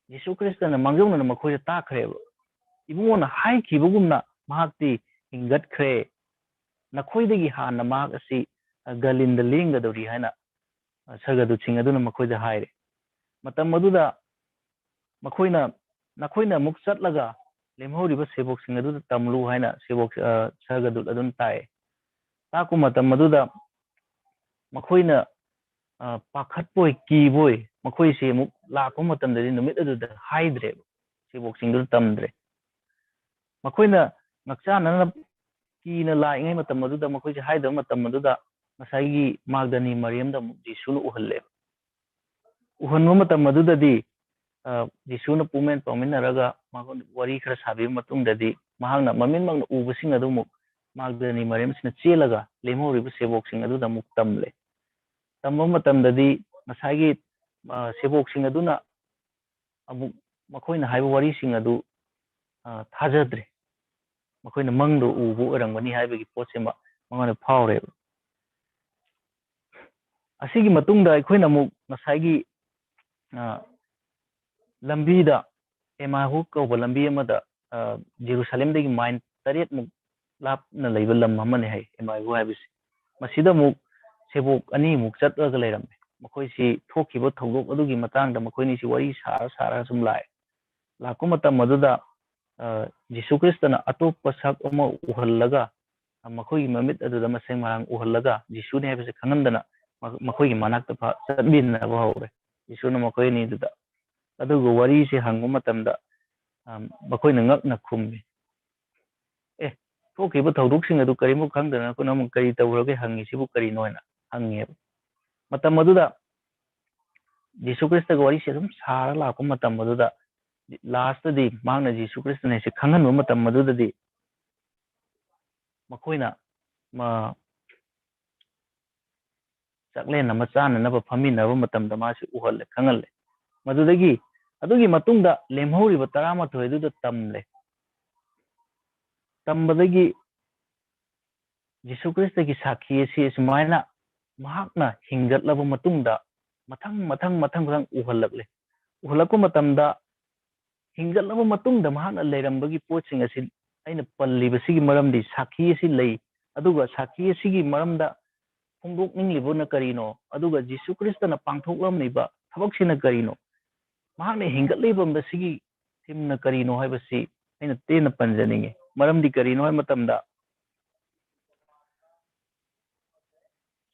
ꯖꯤꯁꯨ ꯈ꯭ꯔꯤꯁꯇꯅ ꯃꯥꯡꯖꯧꯅꯅ ꯃꯈꯣꯏꯗ ꯇꯥꯛꯈ꯭ꯔꯦꯕ꯫ "ꯏꯕꯨꯡꯉꯣꯅ ꯍꯥꯏꯈꯤꯕꯒꯨꯝꯅ ꯃꯍꯥꯛꯇꯤ ꯍꯤꯡꯒꯠꯈ꯭ꯔꯦ꯫ ꯅꯈꯣꯏꯗꯒꯤ ꯍꯥꯟꯅ ꯃꯍꯥꯛ ꯑꯁꯤ, ꯑ, ꯒꯂꯤꯟꯗ ꯂꯦꯡꯒꯗꯧꯔꯤ" ꯍꯥꯏꯅ, ꯑ, ꯁꯔꯒꯗꯨꯠꯁꯤꯡ ꯑꯗꯨꯅ ꯃꯈꯣꯏꯗ ꯍꯥꯏꯔꯦ꯫ ꯃꯇꯝ ꯑꯗꯨꯗ ꯃꯈꯣꯏꯅ, "ꯅꯈꯣꯏꯅ ꯑꯃꯨꯛ ꯆꯠꯂꯒ ꯂꯦꯝꯍꯧꯔꯤꯕ ꯁꯦꯕꯣꯛꯁꯤꯡ ꯑꯗꯨꯗ ꯇꯝꯂꯨ" ꯍꯥꯏꯅ ꯁꯦꯕꯣꯛ, ꯑ, ꯁꯔꯒꯗꯨꯠ ꯑꯗꯨꯅ ꯇꯥꯛꯑꯦ꯫ ꯇꯥꯛꯄ ꯃꯇꯝ ꯑꯗꯨꯗ ꯃꯈꯣꯏꯅ, ꯑ, ꯄꯥꯈꯠꯄꯣꯏ ꯀꯤꯕꯣꯏ ꯃꯈꯣꯏꯁꯤ ꯑꯃꯨꯛ ꯂꯥꯛꯄ ꯃꯇꯝꯗꯗꯤ ꯅꯨꯃꯤꯠ ꯑꯗꯨꯗ ꯍꯥꯏꯗ꯭ꯔꯦꯕ, ꯁꯦꯕꯣꯛꯁꯤꯡꯗꯨꯗ ꯇꯝꯗ꯭ꯔꯦ꯫ ꯃꯈꯣꯏꯅ ꯉꯥꯛꯆꯥꯅꯅ ꯀꯤꯅ ꯂꯥꯛꯏꯉꯩ ꯃꯇꯝ ꯑꯗꯨꯗ, ꯃꯈꯣꯏꯁꯦ ꯍꯥꯏꯗꯕ ꯃꯇꯝ ꯑꯗꯨꯗ, ꯉꯁꯥꯏꯒꯤ ꯃꯥꯒꯗꯅꯤ ꯃꯔꯤꯌꯝꯗ ꯑꯃꯨꯛ ꯖꯤꯁꯨꯅ ꯎꯍꯜꯂꯦꯕ꯫ ꯎꯍꯟꯕ ꯃꯇꯝ ꯑꯗꯨꯗꯗꯤ, ꯑ, ꯖꯤꯁꯨꯅ ꯄꯨꯛꯃꯦꯟ ꯄꯥꯎꯃꯤꯟꯅꯔꯒ ꯃꯉꯣꯟꯗ ꯋꯥꯔꯤ ꯈꯔ ꯁꯥꯕꯤꯕ ꯃꯇꯨꯡꯗꯗꯤ, ꯃꯍꯥꯛꯅ ꯃꯃꯤꯠꯃꯛꯅ ꯎꯕꯁꯤꯡ ꯑꯗꯨ ꯑꯃꯨꯛ ꯃꯥꯒꯗꯅꯤ ꯃꯔꯦꯝꯁꯤꯅ ꯆꯦꯜꯂꯒ ꯂꯦꯝꯍꯧꯔꯤꯕ ꯁꯦꯕꯣꯛꯁꯤꯡ ꯑꯗꯨꯗ ꯑꯃꯨꯛ ꯇꯝꯂꯦ꯫ ꯇꯝꯕ ꯃꯇꯝꯗꯗꯤ ꯉꯁꯥꯏꯒꯤ, ꯑ, ꯁꯦꯕꯣꯛꯁꯤꯡ ꯑꯗꯨꯅ ꯑꯃꯨꯛ ꯃꯈꯣꯏꯅ ꯍꯥꯏꯕ ꯋꯥꯔꯤꯁꯤꯡ ꯑꯗꯨ, ꯑ, ꯊꯥꯖꯗ꯭ꯔꯦ꯫ ꯃꯈꯣꯏꯅ ꯃꯪꯗ ꯎꯕ ꯑꯣꯏꯔꯝꯒꯅꯤ ꯍꯥꯏꯕꯒꯤ ꯄꯣꯠꯁꯤꯃ ꯃꯉꯣꯟꯗ ꯐꯥꯎꯔꯦꯕ꯫ ꯑꯁꯤꯒꯤ ꯃꯇꯨꯡꯗ ꯑꯩꯈꯣꯏꯅ ꯑꯃꯨꯛ ꯉꯁꯥꯏꯒꯤ, ꯑ, ꯂꯝꯕꯤꯗ, ꯑꯦꯃꯥꯍꯨ ꯀꯧꯕ ꯂꯝꯕꯤ ꯑꯃꯗ, ꯑ, ꯖꯦꯔꯨꯁꯥꯂꯦꯝꯗꯒꯤ ꯃꯥꯏꯜ ꯇꯔꯦꯠꯃꯨꯛ ꯂꯥꯞꯅ ꯂꯩꯕ ꯂꯝ ꯑꯃꯅꯤ ꯍꯥꯏ, ꯑꯦꯃꯥꯍꯨ ꯍꯥꯏꯕꯁꯤ꯫ ꯃꯁꯤꯗ ꯑꯃꯨꯛ ꯁꯦꯕꯣꯛ ꯑꯅꯤꯃꯨꯛ ꯆꯠꯂꯒ ꯂꯩꯔꯝꯃꯦ꯫ ꯃꯈꯣꯏꯁꯤ ꯊꯣꯛꯈꯤꯕ ꯊꯧꯗꯣꯛ ꯑꯗꯨꯒꯤ ꯃꯇꯥꯡꯗ ꯃꯈꯣꯏꯅꯤꯁꯤ ꯋꯥꯔꯤ ꯁꯥꯔ ꯁꯥꯔꯒ ꯁꯨꯝ ꯂꯥꯛꯑꯦ꯫ ꯂꯥꯛꯄ ꯃꯇꯝ ꯑꯗꯨꯗ, ꯑ, ꯖꯤꯁꯨ ꯈ꯭ꯔꯤꯁꯇꯅ ꯑꯇꯣꯞꯄ ꯁꯛ ꯑꯃ ꯎꯍꯜꯂꯒ, ꯑ, ꯃꯈꯣꯏꯒꯤ ꯃꯃꯤꯠ ꯑꯗꯨꯗ ꯃꯁꯦꯡ ꯃꯔꯥꯡ ꯎꯍꯜꯂꯒ, ꯖꯤꯁꯨꯅꯤ ꯍꯥꯏꯕꯁꯦ ꯈꯪꯍꯟꯗꯅ ꯃ-, ꯃꯈꯣꯏꯒꯤ ꯃꯅꯥꯛꯇ ꯐ-, ꯆꯠꯃꯤꯟꯅꯕ ꯍꯧꯔꯦ꯫ ꯖꯤꯁꯨꯅ ꯃꯈꯣꯏ ꯑꯅꯤꯗꯨꯗ꯫ ꯑꯗꯨꯒ ꯋꯥꯔꯤꯁꯦ ꯍꯪꯕ ꯃꯇꯝꯗ, ꯑ, ꯃꯈꯣꯏꯅ ꯉꯛꯅ ꯈꯨꯝꯃꯤ꯫ "ꯑꯦ, ꯊꯣꯛꯈꯤꯕ ꯊꯧꯗꯣꯛꯁꯤꯡ ꯑꯗꯨ ꯀꯔꯤꯃꯨꯛ ꯈꯪꯗꯅ ꯅꯈꯣꯏꯅ ꯑꯃꯨꯛ ꯀꯔꯤ ꯇꯧꯈ꯭ꯔꯒꯦ ꯍꯪꯉꯤꯁꯤꯕꯨ ꯀꯔꯤꯅꯣ?" ꯍꯥꯏꯅ ꯍꯪꯉꯦꯕ꯫ ꯃꯇꯝ ꯑꯗꯨꯗ ꯖꯤꯁꯨ ꯈ꯭ꯔꯤꯁꯇꯒ ꯋꯥꯔꯤꯁꯦ ꯑꯗꯨꯝ ꯁꯥꯔ ꯂꯥꯛꯄ ꯃꯇꯝ ꯑꯗꯨꯗ, ꯂꯥꯁꯇꯗꯤ ꯃꯍꯥꯛꯅ ꯖꯤꯁꯨ ꯈ꯭ꯔꯤꯁꯇꯅ ꯍꯥꯏꯁꯦ ꯈꯪꯍꯟꯕ ꯃꯇꯝ ꯑꯗꯨꯗꯗꯤ ꯃꯈꯣꯏꯅ ꯃ-, ꯆꯥꯛꯂꯦꯟ ꯑꯃ ꯆꯥꯅꯅꯕ ꯐꯝꯃꯤꯟꯅꯕ ꯃꯇꯝꯗ ꯃꯥꯁꯤ ꯎꯍꯜꯂꯦ, ꯈꯪꯍꯜꯂꯦ꯫ ꯃꯗꯨꯗꯒꯤ, ꯑꯗꯨꯒꯤ ꯃꯇꯨꯡꯗ ꯂꯦꯝꯍꯧꯔꯤꯕ ꯇꯔꯥꯃꯥꯊꯣꯏ ꯑꯗꯨꯗ ꯇꯝꯂꯦ꯫ ꯇꯝꯕꯗꯒꯤ ꯖꯤꯁꯨ ꯈ꯭ꯔꯤꯁꯇꯒꯤ ꯁꯥꯈꯤ ꯑꯁꯤ ꯑꯁꯨꯃꯥꯏꯅ ꯃꯍꯥꯛꯅ ꯍꯤꯡꯒꯠꯂꯕ ꯃꯇꯨꯡꯗ ꯃꯊꯪ, ꯃꯊꯪ, ꯃꯊꯪ, ꯃꯊꯪ ꯎꯍꯜꯂꯛꯂꯦ꯫ ꯎꯍꯜꯂꯛꯄ ꯃꯇꯝꯗ ꯍꯤꯡꯒꯠꯂꯕ ꯃꯇꯨꯡꯗ ꯃꯍꯥꯛꯅ ꯂꯩꯔꯝꯕꯒꯤ ꯄꯣꯠꯁꯤꯡ ꯑꯁꯤ ꯑꯩꯅ ꯄꯜꯂꯤꯕꯁꯤꯒꯤ ꯃꯔꯝꯗꯤ ꯁꯥꯈꯤ ꯑꯁꯤ ꯂꯩ, ꯑꯗꯨꯒ ꯁꯥꯈꯤ ꯑꯁꯤꯒꯤ ꯃꯔꯝꯗ ꯐꯣꯡꯗꯣꯛꯅꯤꯡꯂꯤꯕꯅ ꯀꯔꯤꯅꯣ, ꯑꯗꯨꯒ ꯖꯤꯁꯨ ꯈ꯭ꯔꯤꯁꯇꯅ ꯄꯥꯡꯊꯣꯛꯂꯝꯂꯤꯕ ꯊꯕꯛꯁꯤꯅ ꯀꯔꯤꯅꯣ, ꯃꯍꯥꯛꯅ ꯍꯤꯡꯒꯠꯂꯤꯕꯝꯕꯁꯤꯒꯤ ꯊꯤꯝꯅ ꯀꯔꯤꯅꯣ ꯍꯥꯏꯕꯁꯤ ꯑꯩꯅ ꯇꯦꯟꯅ ꯄꯟꯖꯅꯤꯡꯉꯤ꯫ ꯃꯔꯝꯗꯤ ꯀꯔꯤꯅꯣ ꯍꯥꯏꯕ ꯃꯇꯝꯗ,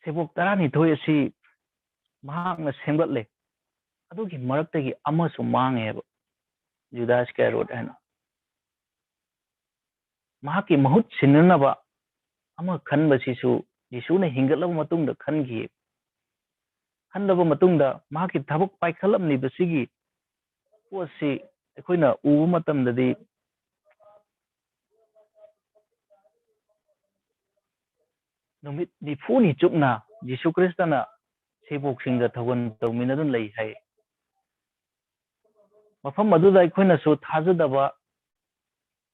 ꯁꯦꯕꯣꯛ ꯇꯔꯥꯅꯤꯊꯣꯏ ꯑꯁꯤ ꯃꯍꯥꯛꯅ ꯁꯦꯝꯒꯠꯂꯦ, ꯑꯗꯨꯒꯤ ꯃꯔꯛꯇꯒꯤ ꯑꯃꯁꯨ ꯃꯥꯡꯉꯦꯕ, ꯖꯨꯗꯥ ꯏꯁꯀꯥꯔꯤꯌꯣꯠ ꯍꯥꯏꯅ꯫ ꯃꯍꯥꯛꯀꯤ ꯃꯍꯨꯠ ꯁꯤꯟꯅꯅꯕ ꯑꯃ ꯈꯟꯕꯁꯤꯁꯨ ꯖꯤꯁꯨꯅ ꯍꯤꯡꯒꯠꯂꯕ ꯃꯇꯨꯡꯗ ꯈꯟꯈꯤ꯫ ꯈꯜꯂꯕ ꯃꯇꯨꯡꯗ ꯃꯍꯥꯛꯀꯤ ꯊꯕꯛ ꯄꯥꯏꯈꯠꯂꯝꯂꯤꯕꯁꯤꯒꯤ ꯄꯣꯠꯁꯤ ꯑꯩꯈꯣꯏꯅ ꯎꯕ ꯃꯇꯝꯗꯗꯤ, ꯅꯨꯃꯤꯠ ꯅꯤꯐꯨꯅꯤ ꯆꯨꯞꯅ ꯖꯤꯁꯨ ꯈ꯭ꯔꯤꯁꯇꯅ ꯁꯦꯕꯣꯛꯁꯤꯡꯒ ꯊꯧꯒꯜ ꯇꯧꯃꯤꯟꯅꯗꯨꯅ ꯂꯩ ꯍꯥꯏ꯫ ꯃꯐꯝ ꯑꯗꯨꯗ ꯑꯩꯈꯣꯏꯅꯁꯨ ꯊꯥꯖꯗꯕ,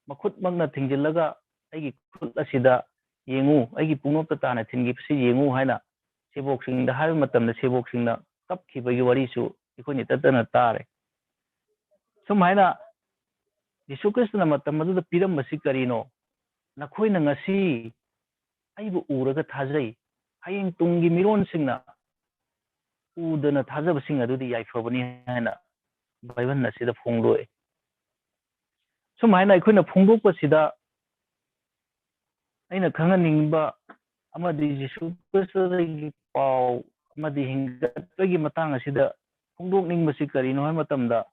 ꯃꯈꯨꯠꯃꯛꯅ ꯊꯤꯡꯖꯤꯜꯂꯒ "ꯑꯩꯒꯤ ꯈꯨꯠ ꯑꯁꯤꯗ ꯌꯦꯡꯉꯨ, ꯑꯩꯒꯤ ꯄꯨꯡꯅꯣꯛꯇ ꯇꯥꯅ ꯊꯤꯟꯈꯤꯕꯁꯤ ꯌꯦꯡꯉꯨ" ꯍꯥꯏꯅ ꯁꯦꯕꯣꯛꯁꯤꯡꯗ ꯍꯥꯏꯕ ꯃꯇꯝꯗ ꯁꯦꯕꯣꯛꯁꯤꯡꯅ ꯀꯞꯈꯤꯕꯒꯤ ꯋꯥꯔꯤꯁꯨ ꯑꯩꯈꯣꯏꯅ ꯇꯠꯇꯅ ꯇꯥꯔꯦ꯫ ꯁꯨꯝ ꯍꯥꯏꯅ ꯖꯤꯁꯨ ꯈ꯭ꯔꯤꯁꯇꯅ ꯃꯇꯝ ꯑꯗꯨꯗ ꯄꯤꯔꯝꯕꯁꯤ ꯀꯔꯤꯅꯣ? "ꯅꯈꯣꯏꯅ ꯉꯁꯤ ꯑꯩꯕꯨ ꯎꯔꯒ ꯊꯥꯖꯩ, ꯍꯌꯦꯡ ꯇꯨꯡꯒꯤ ꯃꯤꯔꯣꯟꯁꯤꯡꯅ ꯎꯗꯅ ꯊꯥꯖꯕꯁꯤꯡ ꯑꯗꯨꯗꯤ ꯌꯥꯏꯐꯕꯅꯤ" ꯍꯥꯏꯅ ꯕꯥꯏꯕꯜ ꯑꯁꯤꯗ ꯐꯣꯡꯗꯣꯛꯏ꯫ ꯁꯨꯝ ꯍꯥꯏꯅ ꯑꯩꯈꯣꯏꯅ ꯐꯣꯡꯗꯣꯛꯄꯁꯤꯗ ꯑꯩꯅ ꯈꯪꯍꯟꯅꯤꯡꯕ ꯑꯃꯗꯤ ꯖꯤꯁꯨ ꯈ꯭ꯔꯤꯁꯇꯗꯒꯤ ꯄꯥꯎ ꯑꯃꯗꯤ ꯍꯤꯡꯒꯠꯄꯒꯤ ꯃꯇꯥꯡ ꯑꯁꯤꯗ ꯐꯣꯡꯗꯣꯛꯅꯤꯡꯕꯁꯤ ꯀꯔꯤꯅꯣ ꯍꯥꯏꯕ ꯃꯇꯝꯗ,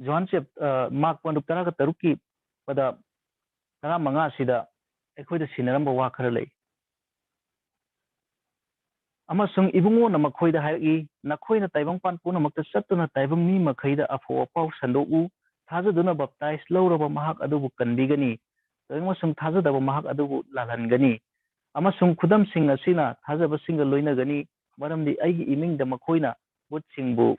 ꯖꯣꯍꯥꯟ ꯆꯦꯞ-, ꯑ, ꯃꯥꯔꯛ ꯄꯟꯗꯨꯞ ꯇꯔꯥꯒ ꯇꯔꯨꯛꯀꯤ ꯄꯗ ꯇꯔꯥꯃꯉꯥ ꯑꯁꯤꯗ ꯑꯩꯈꯣꯏꯗ ꯁꯤꯟꯅꯔꯝꯕ ꯋꯥ ꯈꯔ ꯂꯩ꯫ "ꯑꯃꯁꯨꯡ ꯏꯕꯨꯡꯉꯣꯅ ꯃꯈꯣꯏꯗ ꯍꯥꯏꯔꯛꯏ, ꯅꯈꯣꯏꯅ ꯇꯥꯏꯕꯪꯄꯥꯟ ꯄꯨꯝꯅꯃꯛꯇ ꯆꯠꯇꯨꯅ ꯇꯥꯏꯕꯪ ꯃꯤ ꯃꯈꯩꯗ ꯑꯐꯕ ꯄꯥꯎ ꯁꯟꯗꯣꯛꯎ꯫ ꯊꯥꯖꯗꯨꯅ ꯕꯞꯇꯥꯏꯖ ꯂꯧꯔꯕ ꯃꯍꯥꯛ ꯑꯗꯨꯕꯨ ꯀꯟꯕꯤꯒꯅꯤ, ꯑꯃꯁꯨꯡ ꯊꯥꯖꯗꯕ ꯃꯍꯥꯛ ꯑꯗꯨꯕꯨ ꯂꯥꯜꯍꯟꯒꯅꯤ꯫ ꯑꯃꯁꯨꯡ ꯈꯨꯗꯝꯁꯤꯡ ꯑꯁꯤꯅ ꯊꯥꯖꯕꯁꯤꯡꯒ ꯂꯣꯏꯅꯒꯅꯤ, ꯃꯔꯝꯗꯤ ꯑꯩꯒꯤ ꯏꯃꯤꯡꯗ ꯃꯈꯣꯏꯅ ꯚꯨꯠꯁꯤꯡꯕꯨ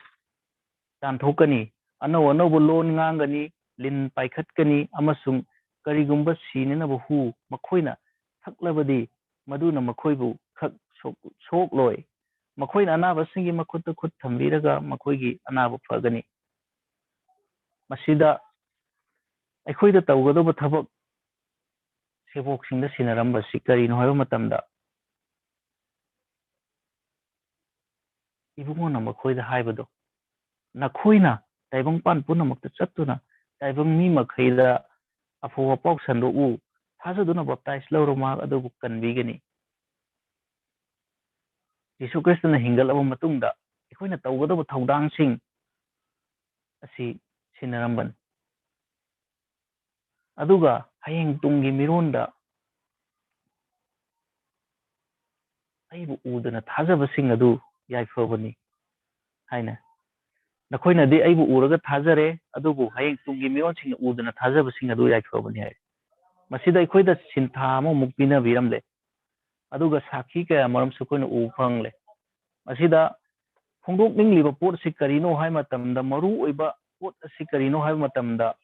ꯇꯥꯟꯊꯣꯛꯀꯅꯤ, ꯑꯅꯧ ꯑꯅꯧꯕ ꯂꯣꯟ ꯉꯥꯡꯒꯅꯤ, ꯂꯤꯟ ꯄꯥꯏꯈꯠꯀꯅꯤ, ꯑꯃꯁꯨꯡ ꯀꯔꯤꯒꯨꯝꯕ ꯁꯤꯅꯅꯕ ꯍꯨ ꯃꯈꯣꯏꯅ ꯊꯛꯂꯕꯗꯤ, ꯃꯗꯨꯅ ꯃꯈꯣꯏꯕꯨ ꯈꯛ ꯁꯣꯛ-, ꯁꯣꯛꯂꯣꯏ꯫ ꯃꯈꯣꯏꯅ ꯑꯅꯥꯕꯁꯤꯡꯒꯤ ꯃꯈꯨꯠꯇ ꯈꯨꯠ ꯊꯝꯕꯤꯔꯒ ꯃꯈꯣꯏꯒꯤ ꯑꯅꯥꯕ ꯐꯒꯅꯤ"꯫ ꯃꯁꯤꯗ ꯑꯩꯈꯣꯏꯗ ꯇꯧꯒꯗꯧꯕ ꯊꯕꯛ ꯁꯦꯕꯣꯛꯁꯤꯡꯗ ꯁꯤꯟꯅꯔꯝꯕꯁꯤ ꯀꯔꯤꯅꯣ ꯍꯥꯏꯕ ꯃꯇꯝꯗ, ꯏꯕꯨꯡꯉꯣꯅ ꯃꯈꯣꯏꯗ ꯍꯥꯏꯕꯗꯣ, "ꯅꯈꯣꯏꯅ ꯇꯥꯏꯕꯪꯄꯥꯟ ꯄꯨꯝꯅꯃꯛꯇ ꯆꯠꯇꯨꯅ ꯇꯥꯏꯕꯪ ꯃꯤ ꯃꯈꯩꯗ ꯑꯐꯕ ꯄꯥꯎ ꯁꯟꯗꯣꯛꯎ, ꯊꯥꯖꯗꯨꯅ ꯕꯞꯇꯥꯏꯖ ꯂꯧꯔꯕ ꯃꯍꯥꯛ ꯑꯗꯨꯕꯨ ꯀꯟꯕꯤꯒꯅꯤ"꯫ ꯖꯤꯁꯨ ꯈ꯭ꯔꯤꯁꯇꯅ ꯍꯤꯡꯒꯠꯂꯕ ꯃꯇꯨꯡꯗ ꯑꯩꯈꯣꯏꯅ ꯇꯧꯒꯗꯕ ꯊꯧꯗꯥꯡꯁꯤꯡ ꯑꯁꯤ ꯁꯤꯟꯅꯔꯝꯕꯅꯤ꯫ ꯑꯗꯨꯒ ꯍꯌꯦꯡ ꯇꯨꯡꯒꯤ ꯃꯤꯔꯣꯟꯗ "ꯑꯩꯕꯨ ꯎꯗꯅ ꯊꯥꯖꯕꯁꯤꯡ ꯑꯗꯨ ꯌꯥꯏꯐꯕꯅꯤ" ꯍꯥꯏꯅ꯫ "ꯅꯈꯣꯏꯅꯗꯤ ꯑꯩꯕꯨ ꯎꯔꯒ ꯊꯥꯖꯔꯦ, ꯑꯗꯨꯕꯨ ꯍꯌꯦꯡ ꯇꯨꯡꯒꯤ ꯃꯤꯔꯣꯟꯁꯤꯡꯅ ꯎꯗꯅ ꯊꯥꯖꯕꯁꯤꯡ ꯑꯗꯨ ꯌꯥꯏꯐꯕꯅꯤ" ꯍꯥꯏ꯫ ꯃꯁꯤꯗ ꯑꯩꯈꯣꯏꯗ ꯁꯤꯟꯊꯥ ꯑꯃꯃꯨꯛ ꯄꯤꯅꯕꯤꯔꯝꯂꯦ꯫ ꯑꯗꯨꯒ ꯁꯥꯈꯤ ꯀꯌꯥ ꯃꯔꯨꯝꯁꯨ ꯑꯩꯈꯣꯏꯅ ꯎꯕ ꯐꯪꯂꯦ꯫ ꯃꯁꯤꯗ ꯐꯣꯡꯗꯣꯛꯅꯤꯡꯂꯤꯕ ꯄꯣꯠꯁꯤ ꯀꯔꯤꯅꯣ ꯍꯥꯏꯕ ꯃꯇꯝꯗ, ꯃꯔꯨ ꯑꯣꯏꯕ ꯄꯣꯠ ꯑꯁꯤ ꯀꯔꯤꯅꯣ ꯍꯥꯏꯕ ꯃꯇꯝꯗ,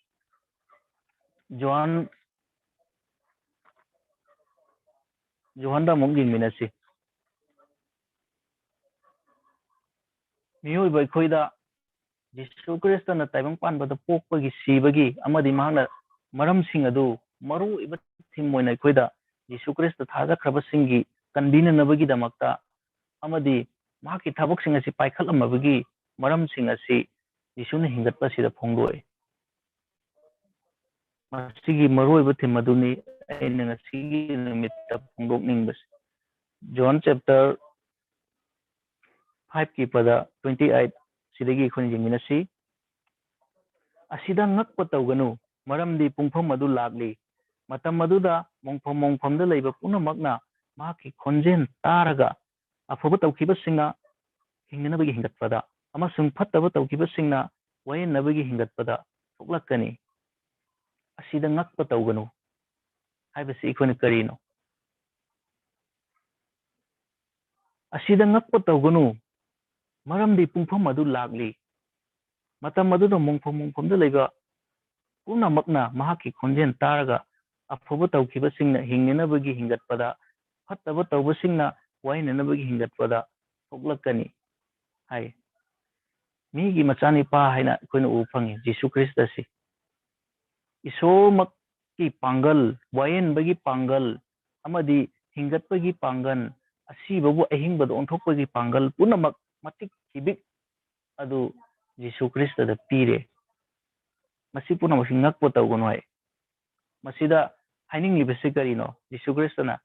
ꯖꯣꯍꯥꯟ, ꯖꯣꯍꯥꯟꯗ ꯑꯃꯨꯛ ꯌꯦꯡꯃꯤꯟꯅꯁꯤ꯫ ꯃꯤꯑꯣꯏꯕ ꯑꯩꯈꯣꯏꯗ ꯖꯤꯁꯨ ꯈ꯭ꯔꯤꯁꯇꯅ ꯇꯥꯏꯕꯪ ꯄꯥꯟꯕꯗ ꯄꯣꯛꯄꯒꯤ, ꯁꯤꯕꯒꯤ ꯑꯃꯗꯤ ꯃꯍꯥꯛꯅ ꯃꯔꯝꯁꯤꯡ ꯑꯗꯨ, ꯃꯔꯨ ꯑꯣꯏꯕ ꯊꯤꯝ ꯑꯣꯏꯅ ꯑꯩꯈꯣꯏꯗ ꯖꯤꯁꯨ ꯈ꯭ꯔꯤꯁꯇ ꯊꯥꯖꯈ꯭ꯔꯕꯁꯤꯡꯒꯤ ꯀꯟꯕꯤꯅꯅꯕꯒꯤꯗꯃꯛꯇ ꯑꯃꯗꯤ ꯃꯍꯥꯛꯀꯤ ꯊꯕꯛꯁꯤꯡ ꯑꯁꯤ ꯄꯥꯏꯈꯠꯂꯝꯃꯕꯒꯤ ꯃꯔꯝꯁꯤꯡ ꯑꯁꯤ ꯖꯤꯁꯨꯅ ꯍꯤꯡꯒꯠꯄ ꯑꯁꯤꯗ ꯐꯣꯡꯗꯣꯛꯏ꯫ ꯃꯁꯤꯒꯤ ꯃꯔꯨꯑꯣꯏꯕ ꯊꯤꯝ ꯑꯗꯨꯅꯤ ꯑꯩꯅ ꯉꯁꯤꯒꯤ ꯅꯨꯃꯤꯠꯇ ꯐꯣꯡꯗꯣꯛꯅꯤꯡꯕꯁꯤ꯫ ꯖꯣꯟ ꯆꯦꯞꯇꯔ ꯐꯥꯏꯚꯀꯤ ꯄꯗ ꯇ꯭ꯋꯦꯟꯇꯤ ꯑꯩꯠ ꯁꯤꯗꯒꯤ ꯑꯩꯈꯣꯏꯅ ꯌꯦꯡꯃꯤꯟꯅꯁꯤ꯫ "ꯑꯁꯤꯗ ꯉꯛꯄ ꯇꯧꯒꯅꯨ, ꯃꯔꯝꯗꯤ ꯄꯨꯡꯐꯝ ꯑꯗꯨ ꯂꯥꯛꯂꯤ, ꯃꯇꯝ ꯑꯗꯨꯗ ꯃꯣꯡꯐꯝ ꯃꯣꯡꯐꯝꯗ ꯂꯩꯕ ꯄꯨꯝꯅꯃꯛꯅ ꯃꯍꯥꯛꯀꯤ ꯈꯣꯟꯖꯦꯜ ꯇꯥꯔꯒ, ꯑꯐꯕ ꯇꯧꯈꯤꯕꯁꯤꯡꯅ ꯍꯤꯡꯅꯅꯕꯒꯤ ꯍꯤꯡꯒꯠꯄꯗ ꯑꯃꯁꯨꯡ ꯐꯠꯇꯕ ꯇꯧꯈꯤꯕꯁꯤꯡꯅ ꯋꯥꯌꯦꯟꯅꯕꯒꯤ ꯍꯤꯡꯒꯠꯄꯗ ꯊꯣꯛꯂꯛꯀꯅꯤ꯫ ꯑꯁꯤꯗ ꯉꯛꯄ ꯇꯧꯒꯅꯨ" ꯍꯥꯏꯕꯁꯤ ꯑꯩꯈꯣꯏꯅ ꯀꯔꯤꯅꯣ? "ꯑꯁꯤꯗ ꯉꯛꯄ ꯇꯧꯒꯅꯨ, ꯃꯔꯝꯗꯤ ꯄꯨꯡꯐꯝ ꯑꯗꯨ ꯂꯥꯛꯂꯤ, ꯃꯇꯝ ꯑꯗꯨꯗ ꯃꯣꯡꯐꯝ ꯃꯣꯡꯐꯝꯗ ꯂꯩꯕ ꯄꯨꯝꯅꯃꯛꯅ ꯃꯍꯥꯛꯀꯤ ꯈꯣꯟꯖꯦꯜ ꯇꯥꯔꯒ, ꯑꯐꯕ ꯇꯧꯈꯤꯕꯁꯤꯡꯅ ꯍꯤꯡꯅꯅꯕꯒꯤ ꯍꯤꯡꯒꯠꯄꯗ, ꯐꯠꯇꯕ ꯇꯧꯕꯁꯤꯡꯅ ꯋꯥꯌꯦꯟꯅꯅꯕꯒꯤ ꯍꯤꯡꯒꯠꯄꯗ ꯊꯣꯛꯂꯛꯀꯅꯤ" ꯍꯥꯏ꯫ ꯃꯤꯒꯤ ꯃꯆꯥꯅꯤꯄꯥ ꯍꯥꯏꯅ ꯑꯩꯈꯣꯏꯅ ꯎꯕ ꯐꯪꯉꯤ, ꯖꯤꯁꯨ ꯈ꯭ꯔꯤꯁꯇꯁꯤ꯫ ꯏꯁꯣꯔꯃꯛꯀꯤ ꯄꯥꯡꯒꯜ, ꯋꯥꯌꯦꯟꯕꯒꯤ ꯄꯥꯡꯒꯜ, ꯑꯃꯗꯤ ꯍꯤꯡꯒꯠꯄꯒꯤ ꯄꯥꯡꯒꯜ, ꯑꯁꯤꯕꯕꯨ ꯑꯍꯤꯡꯕꯗ ꯑꯣꯟꯊꯣꯛꯄꯒꯤ ꯄꯥꯡꯒꯜ ꯄꯨꯝꯅꯃꯛ ꯃꯇꯤꯛ ꯍꯤꯕꯤꯛ ꯑꯗꯨ ꯖꯤꯁꯨ ꯈ꯭ꯔꯤꯁꯇꯗ ꯄꯤꯔꯦ꯫ ꯃꯁꯤ ꯄꯨꯝꯅꯃꯛꯁꯤ ꯉꯛꯄ ꯇꯧꯒꯅꯨ ꯍꯥꯏ꯫ ꯃꯁꯤꯗ ꯍꯥꯏꯅꯤꯡꯂꯤꯕꯁꯤ ꯀꯔꯤꯅꯣ? ꯖꯤꯁꯨ ꯈ꯭ꯔꯤꯁꯇꯅ,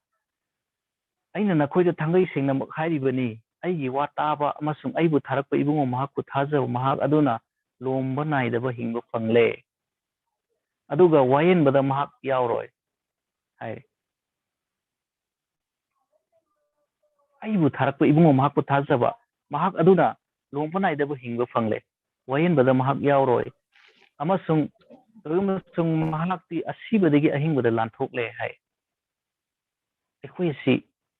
"ꯑꯩꯅ ꯅꯈꯣꯏꯗ ꯊꯥꯡꯒꯩ ꯁꯦꯡꯅꯃꯛ ꯍꯥꯏꯔꯤꯕꯅꯤ, ꯑꯩꯒꯤ ꯋꯥ ꯇꯥꯕ ꯑꯃꯁꯨꯡ ꯑꯩꯕꯨ ꯊꯥꯔꯛꯄ ꯏꯕꯨꯡꯉꯣ ꯃꯍꯥꯛꯄꯨ ꯊꯥꯖꯕ ꯃꯍꯥꯛ ꯑꯗꯨꯅ ꯂꯣꯝꯕ ꯅꯥꯏꯗꯕ ꯍꯤꯡꯕ ꯐꯪꯂꯦ, ꯑꯗꯨꯒ ꯋꯥꯌꯦꯟꯕꯗ ꯃꯍꯥꯛ ꯌꯥꯎꯔꯣꯏ" ꯍꯥꯏ꯫ "ꯑꯩꯕꯨ ꯊꯥꯔꯛꯄ ꯏꯕꯨꯡꯉꯣ ꯃꯍꯥꯛꯄꯨ ꯊꯥꯖꯕ ꯃꯍꯥꯛ ꯑꯗꯨꯅ ꯂꯣꯝꯕ ꯅꯥꯏꯗꯕ ꯍꯤꯡꯕ ꯐꯪꯂꯦ, ꯋꯥꯌꯦꯟꯕꯗ ꯃꯍꯥꯛ ꯌꯥꯎꯔꯣꯏ, ꯑꯃꯁꯨꯡ ꯑꯗꯨꯒꯤ ꯑꯃꯁꯨꯡ ꯃꯍꯥꯛꯇꯤ ꯑꯁꯤꯕꯗꯒꯤ ꯑꯍꯤꯡꯕꯗ ꯂꯥꯟꯊꯣꯛꯂꯦ ꯍꯥꯏ꯫ ꯑꯩꯈꯣꯏ ꯑꯁꯤ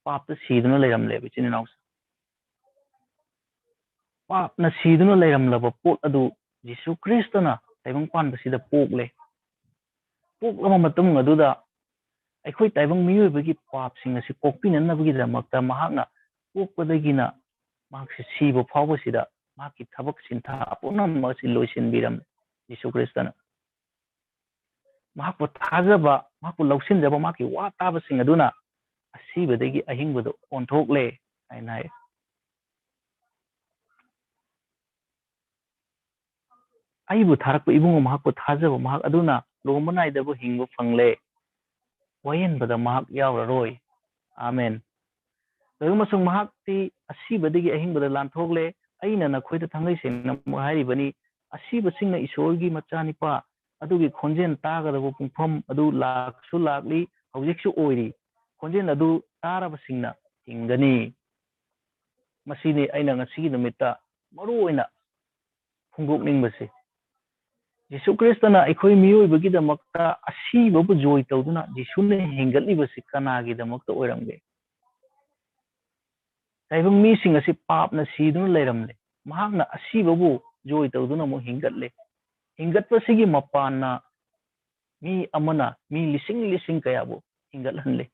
ꯄꯥꯞꯇ ꯁꯤꯗꯨꯅ ꯂꯩꯔꯝꯂꯦꯕ, ꯏꯆꯤꯟ ꯏꯅꯥꯎꯁꯦ꯫ ꯄꯥꯞꯅ ꯁꯤꯗꯨꯅ ꯂꯩꯔꯝꯂꯕ ꯄꯣꯠ ꯑꯗꯨ ꯖꯤꯁꯨ ꯈ꯭ꯔꯤꯁꯇꯅ ꯇꯥꯏꯕꯪ ꯄꯥꯟꯕꯁꯤꯗ ꯄꯣꯛꯂꯦ꯫ ꯄꯣꯛꯂꯕ ꯃꯇꯨꯡ ꯑꯗꯨꯗ ꯑꯩꯈꯣꯏ ꯇꯥꯏꯕꯪ ꯃꯤꯑꯣꯏꯕꯒꯤ ꯄꯥꯞꯁꯤꯡ ꯑꯁꯤ ꯀꯣꯛꯄꯤꯅꯅꯕꯒꯤꯗꯃꯛꯇ ꯃꯍꯥꯛꯅ ꯄꯣꯛꯄꯗꯒꯤꯅ ꯃꯍꯥꯛꯁꯦ ꯁꯤꯕ ꯐꯥꯎꯕꯁꯤꯗ ꯃꯍꯥꯛꯀꯤ ꯊꯕꯛ ꯁꯤꯟꯊꯥ ꯄꯨꯝꯅꯃꯛ ꯑꯁꯤ ꯂꯣꯏꯁꯤꯟꯕꯤꯔꯝꯃꯤ ꯖꯤꯁꯨ ꯈ꯭ꯔꯤꯁꯇꯅ꯫ ꯃꯍꯥꯛꯄꯨ ꯊꯥꯖꯕ, ꯃꯍꯥꯛꯄꯨ ꯂꯧꯁꯤꯟꯖꯕ, ꯃꯍꯥꯛꯀꯤ ꯋꯥ ꯇꯥꯕꯁꯤꯡ ꯑꯗꯨꯅ ꯑꯁꯤꯕꯗꯒꯤ ꯑꯍꯤꯡꯕꯗ ꯑꯣꯟꯊꯣꯛꯂꯦ ꯍꯥꯏꯅ ꯍꯥꯏ꯫ "ꯑꯩꯕꯨ ꯊꯥꯔꯛꯄ ꯏꯕꯨꯡꯉꯣ ꯃꯍꯥꯛꯄꯨ ꯊꯥꯖꯕ ꯃꯍꯥꯛ ꯑꯗꯨꯅ ꯂꯣꯝꯕ ꯅꯥꯏꯗꯕ ꯍꯤꯡꯕ ꯐꯪꯂꯦ꯫ ꯋꯥꯌꯦꯟꯕꯗ ꯃꯍꯥꯛ ꯌꯥꯎꯔꯔꯣꯏ꯫ ꯑꯥꯃꯦꯟ꯫ ꯑꯗꯨ ꯑꯃꯁꯨꯡ ꯃꯍꯥꯛꯇꯤ ꯑꯁꯤꯕꯗꯒꯤ ꯑꯍꯤꯡꯕꯗ ꯂꯥꯟꯊꯣꯛꯂꯦ꯫ ꯑꯩꯅ ꯅꯈꯣꯏꯗ ꯊꯥꯡꯒꯩ ꯁꯦꯡꯅ ꯑꯃꯨꯛ ꯍꯥꯏꯔꯤꯕꯅꯤ, ꯑꯁꯤꯕꯁꯤꯡꯅ ꯏꯁꯣꯔꯒꯤ ꯃꯆꯥꯅꯤꯄꯥ ꯑꯗꯨꯒꯤ ꯈꯣꯟꯖꯦꯜ ꯇꯥꯒꯗꯕ ꯄꯨꯡꯐꯝ ꯑꯗꯨ ꯂꯥꯛꯁꯨ ꯂꯥꯛꯂꯤ, ꯍꯧꯖꯤꯛꯁꯨ ꯑꯣꯏꯔꯤ꯫ ꯈꯣꯟꯖꯦꯜ ꯑꯗꯨ ꯇꯥꯔꯕꯁꯤꯡꯅ ꯍꯤꯡꯒꯅꯤ"꯫ ꯃꯁꯤꯅꯤ ꯑꯩꯅ ꯉꯁꯤꯒꯤ ꯅꯨꯃꯤꯠꯇ ꯃꯔꯨ ꯑꯣꯏꯅ ꯐꯣꯡꯗꯣꯛꯅꯤꯡꯕꯁꯤ꯫ ꯖꯤꯁꯨ ꯈ꯭ꯔꯤꯁꯇꯅ ꯑꯩꯈꯣꯏ ꯃꯤꯑꯣꯏꯕꯒꯤꯗꯃꯛꯇ ꯑꯁꯤꯕꯕꯨ ꯖꯣꯏ ꯇꯧꯗꯨꯅ ꯖꯤꯁꯨꯅ ꯍꯤꯡꯒꯠꯂꯤꯕꯁꯤ ꯀꯅꯥꯒꯤꯗꯃꯛꯇ ꯑꯣꯏꯔꯝꯒꯦ? ꯇꯥꯏꯕꯪ ꯃꯤꯁꯤꯡ ꯑꯁꯤ ꯄꯥꯞꯅ ꯁꯤꯗꯨꯅ ꯂꯩꯔꯝꯂꯦ꯫ ꯃꯍꯥꯛꯅ ꯑꯁꯤꯕꯕꯨ ꯖꯣꯏ ꯇꯧꯗꯨꯅ ꯑꯃꯨꯛ ꯍꯤꯡꯒꯠꯂꯦ꯫ ꯍꯤꯡꯒꯠꯄꯁꯤꯒꯤ ꯃꯄꯥꯟꯅ ꯃꯤ ꯑꯃꯅ ꯃꯤ ꯂꯤꯁꯤꯡ ꯂꯤꯁꯤꯡ ꯀꯌꯥꯕꯨ ꯍꯤꯡꯒꯠꯍꯜꯂꯤ꯫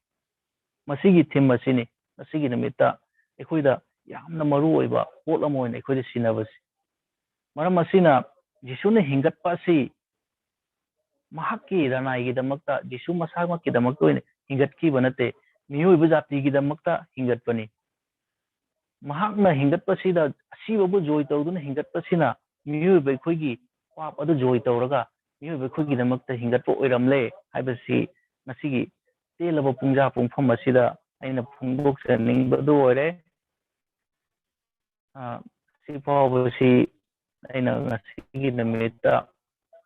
ꯃꯁꯤꯒꯤ ꯊꯤꯝ ꯑꯁꯤꯅꯤ ꯉꯁꯤꯒꯤ ꯅꯨꯃꯤꯠꯇ ꯑꯩꯈꯣꯏꯗ ꯌꯥꯝꯅ ꯃꯔꯨ ꯑꯣꯏꯕ ꯄꯣꯠ ꯑꯃ ꯑꯣꯏꯅ ꯑꯩꯈꯣꯏꯗ ꯁꯤꯟꯅꯕꯁꯤ꯫ ꯃꯔꯝ ꯑꯁꯤꯅ ꯖꯤꯁꯨꯅ ꯍꯤꯡꯒꯠꯄ ꯑꯁꯤ ꯃꯍꯥꯛꯀꯤ ꯂꯅꯥꯏꯒꯤꯗꯃꯛꯇ, ꯖꯤꯁꯨ ꯃꯁꯥꯃꯛꯀꯤꯗꯃꯛꯇ ꯑꯣꯏꯅ ꯍꯤꯡꯒꯠꯈꯤꯕ ꯅꯠꯇꯦ, ꯃꯤꯑꯣꯏꯕ ꯖꯥꯇꯤꯒꯤꯗꯃꯛꯇ ꯍꯤꯡꯒꯠꯄꯅꯤ꯫ ꯃꯍꯥꯛꯅ ꯍꯤꯡꯒꯠꯄꯁꯤꯗ, ꯑꯁꯤꯕꯕꯨ ꯖꯣꯏ ꯇꯧꯗꯨꯅ ꯍꯤꯡꯒꯠꯄꯁꯤꯅ ꯃꯤꯑꯣꯏꯕ ꯑꯩꯈꯣꯏꯒꯤ ꯄꯥꯞ ꯑꯗꯨ ꯖꯣꯏ ꯇꯧꯔꯒ ꯃꯤꯑꯣꯏꯕ ꯑꯩꯈꯣꯏꯒꯤꯗꯃꯛꯇ ꯍꯤꯡꯒꯠꯄ ꯑꯣꯏꯔꯝꯂꯦ ꯍꯥꯏꯕꯁꯤ ꯉꯁꯤꯒꯤ ꯇꯦꯜꯂꯕ ꯄꯨꯡꯖꯥ ꯄꯨꯡꯐꯝ ꯑꯁꯤꯗ ꯑꯩꯅ ꯐꯣꯡꯗꯣꯛꯆꯅꯤꯡꯕꯗꯨ ꯑꯣꯏꯔꯦ꯫ ꯑ, ꯁꯤ ꯐꯥꯎꯕꯁꯤ ꯑꯩꯅ ꯉꯁꯤꯒꯤ ꯅꯨꯃꯤꯠꯇ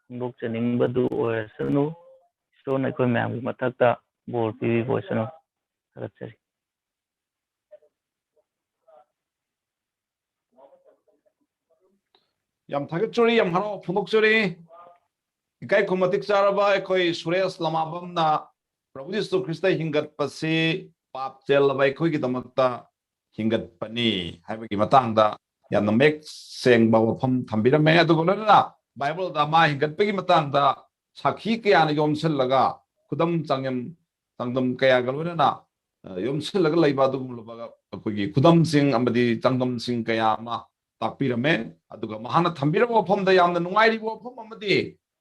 ꯐꯣꯡꯗꯣꯛꯆꯅꯤꯡꯕꯗꯨ ꯑꯣꯏꯔꯁꯅꯨ꯫ ꯏꯁꯣꯔꯅ ꯑꯩꯈꯣꯏ ꯃꯌꯥꯝꯒꯤ ꯃꯊꯛꯇ ꯕꯣꯔ ꯄꯤꯕꯤꯕ ꯑꯣꯏꯁꯅꯨ꯫ ꯊꯥꯒꯠꯆꯔꯤ꯫ ꯌꯥꯝ ꯊꯥꯒꯠꯆꯔꯤ, ꯌꯥꯝ ꯍꯔꯥꯎ ꯐꯣꯡꯗꯣꯛꯆꯔꯤ꯫ ꯏꯀꯥꯏ ꯈꯨꯝ ꯃꯇꯤꯛ ꯆꯥꯔꯕ ꯑꯩꯈꯣꯏ ꯁꯨꯔꯦꯁ ꯂꯃꯥꯕꯝꯅ ꯄ꯭ꯔꯚꯨ ꯖꯤꯁꯨ ꯈ꯭ꯔꯤꯁꯇ ꯍꯤꯡꯒꯠꯄꯁꯤ ꯄꯥꯞ ꯆꯦꯜꯂꯕ ꯑꯩꯈꯣꯏꯒꯤꯗꯃꯛꯇ ꯍꯤꯡꯒꯠꯄꯅꯤ ꯍꯥꯏꯕꯒꯤ ꯃꯇꯥꯡꯗ ꯌꯥꯝꯅ ꯃꯌꯦꯛ ꯁꯦꯡꯕ ꯋꯥꯐꯝ ꯊꯝꯕꯤꯔꯝꯃꯦ꯫ ꯑꯗꯨꯒ ꯂꯣꯏꯅꯅ ꯕꯥꯏꯕꯜꯗ ꯃꯥ ꯍꯤꯡꯒꯠꯄꯒꯤ ꯃꯇꯥꯡꯗ ꯁꯥꯈꯤ ꯀꯌꯥꯅ ꯌꯣꯝꯁꯤꯜꯂꯒ, ꯈꯨꯗꯝ ꯆꯥꯡꯗꯝ, ꯆꯥꯡꯗꯝ ꯀꯌꯥꯒ ꯂꯣꯏꯅꯅ, ꯑ, ꯌꯣꯝꯁꯤꯜꯂꯒ ꯂꯩꯕ ꯑꯗꯨꯒꯨꯝꯂꯕ ꯑꯩꯈꯣꯏꯒꯤ ꯈꯨꯗꯝꯁꯤꯡ ꯑꯃꯗꯤ ꯆꯥꯡꯗꯝꯁꯤꯡ ꯀꯌꯥ ꯑꯃ ꯇꯥꯛꯄꯤꯔꯝꯃꯦ꯫ ꯑꯗꯨꯒ ꯃꯍꯥꯛꯅ ꯊꯝꯕꯤꯔꯝꯕ ꯋꯥꯐꯝꯗ ꯌꯥꯝꯅ ꯅꯨꯡꯉꯥꯏꯔꯤꯕ ꯋꯥꯐꯝ ꯑꯃꯗꯤ,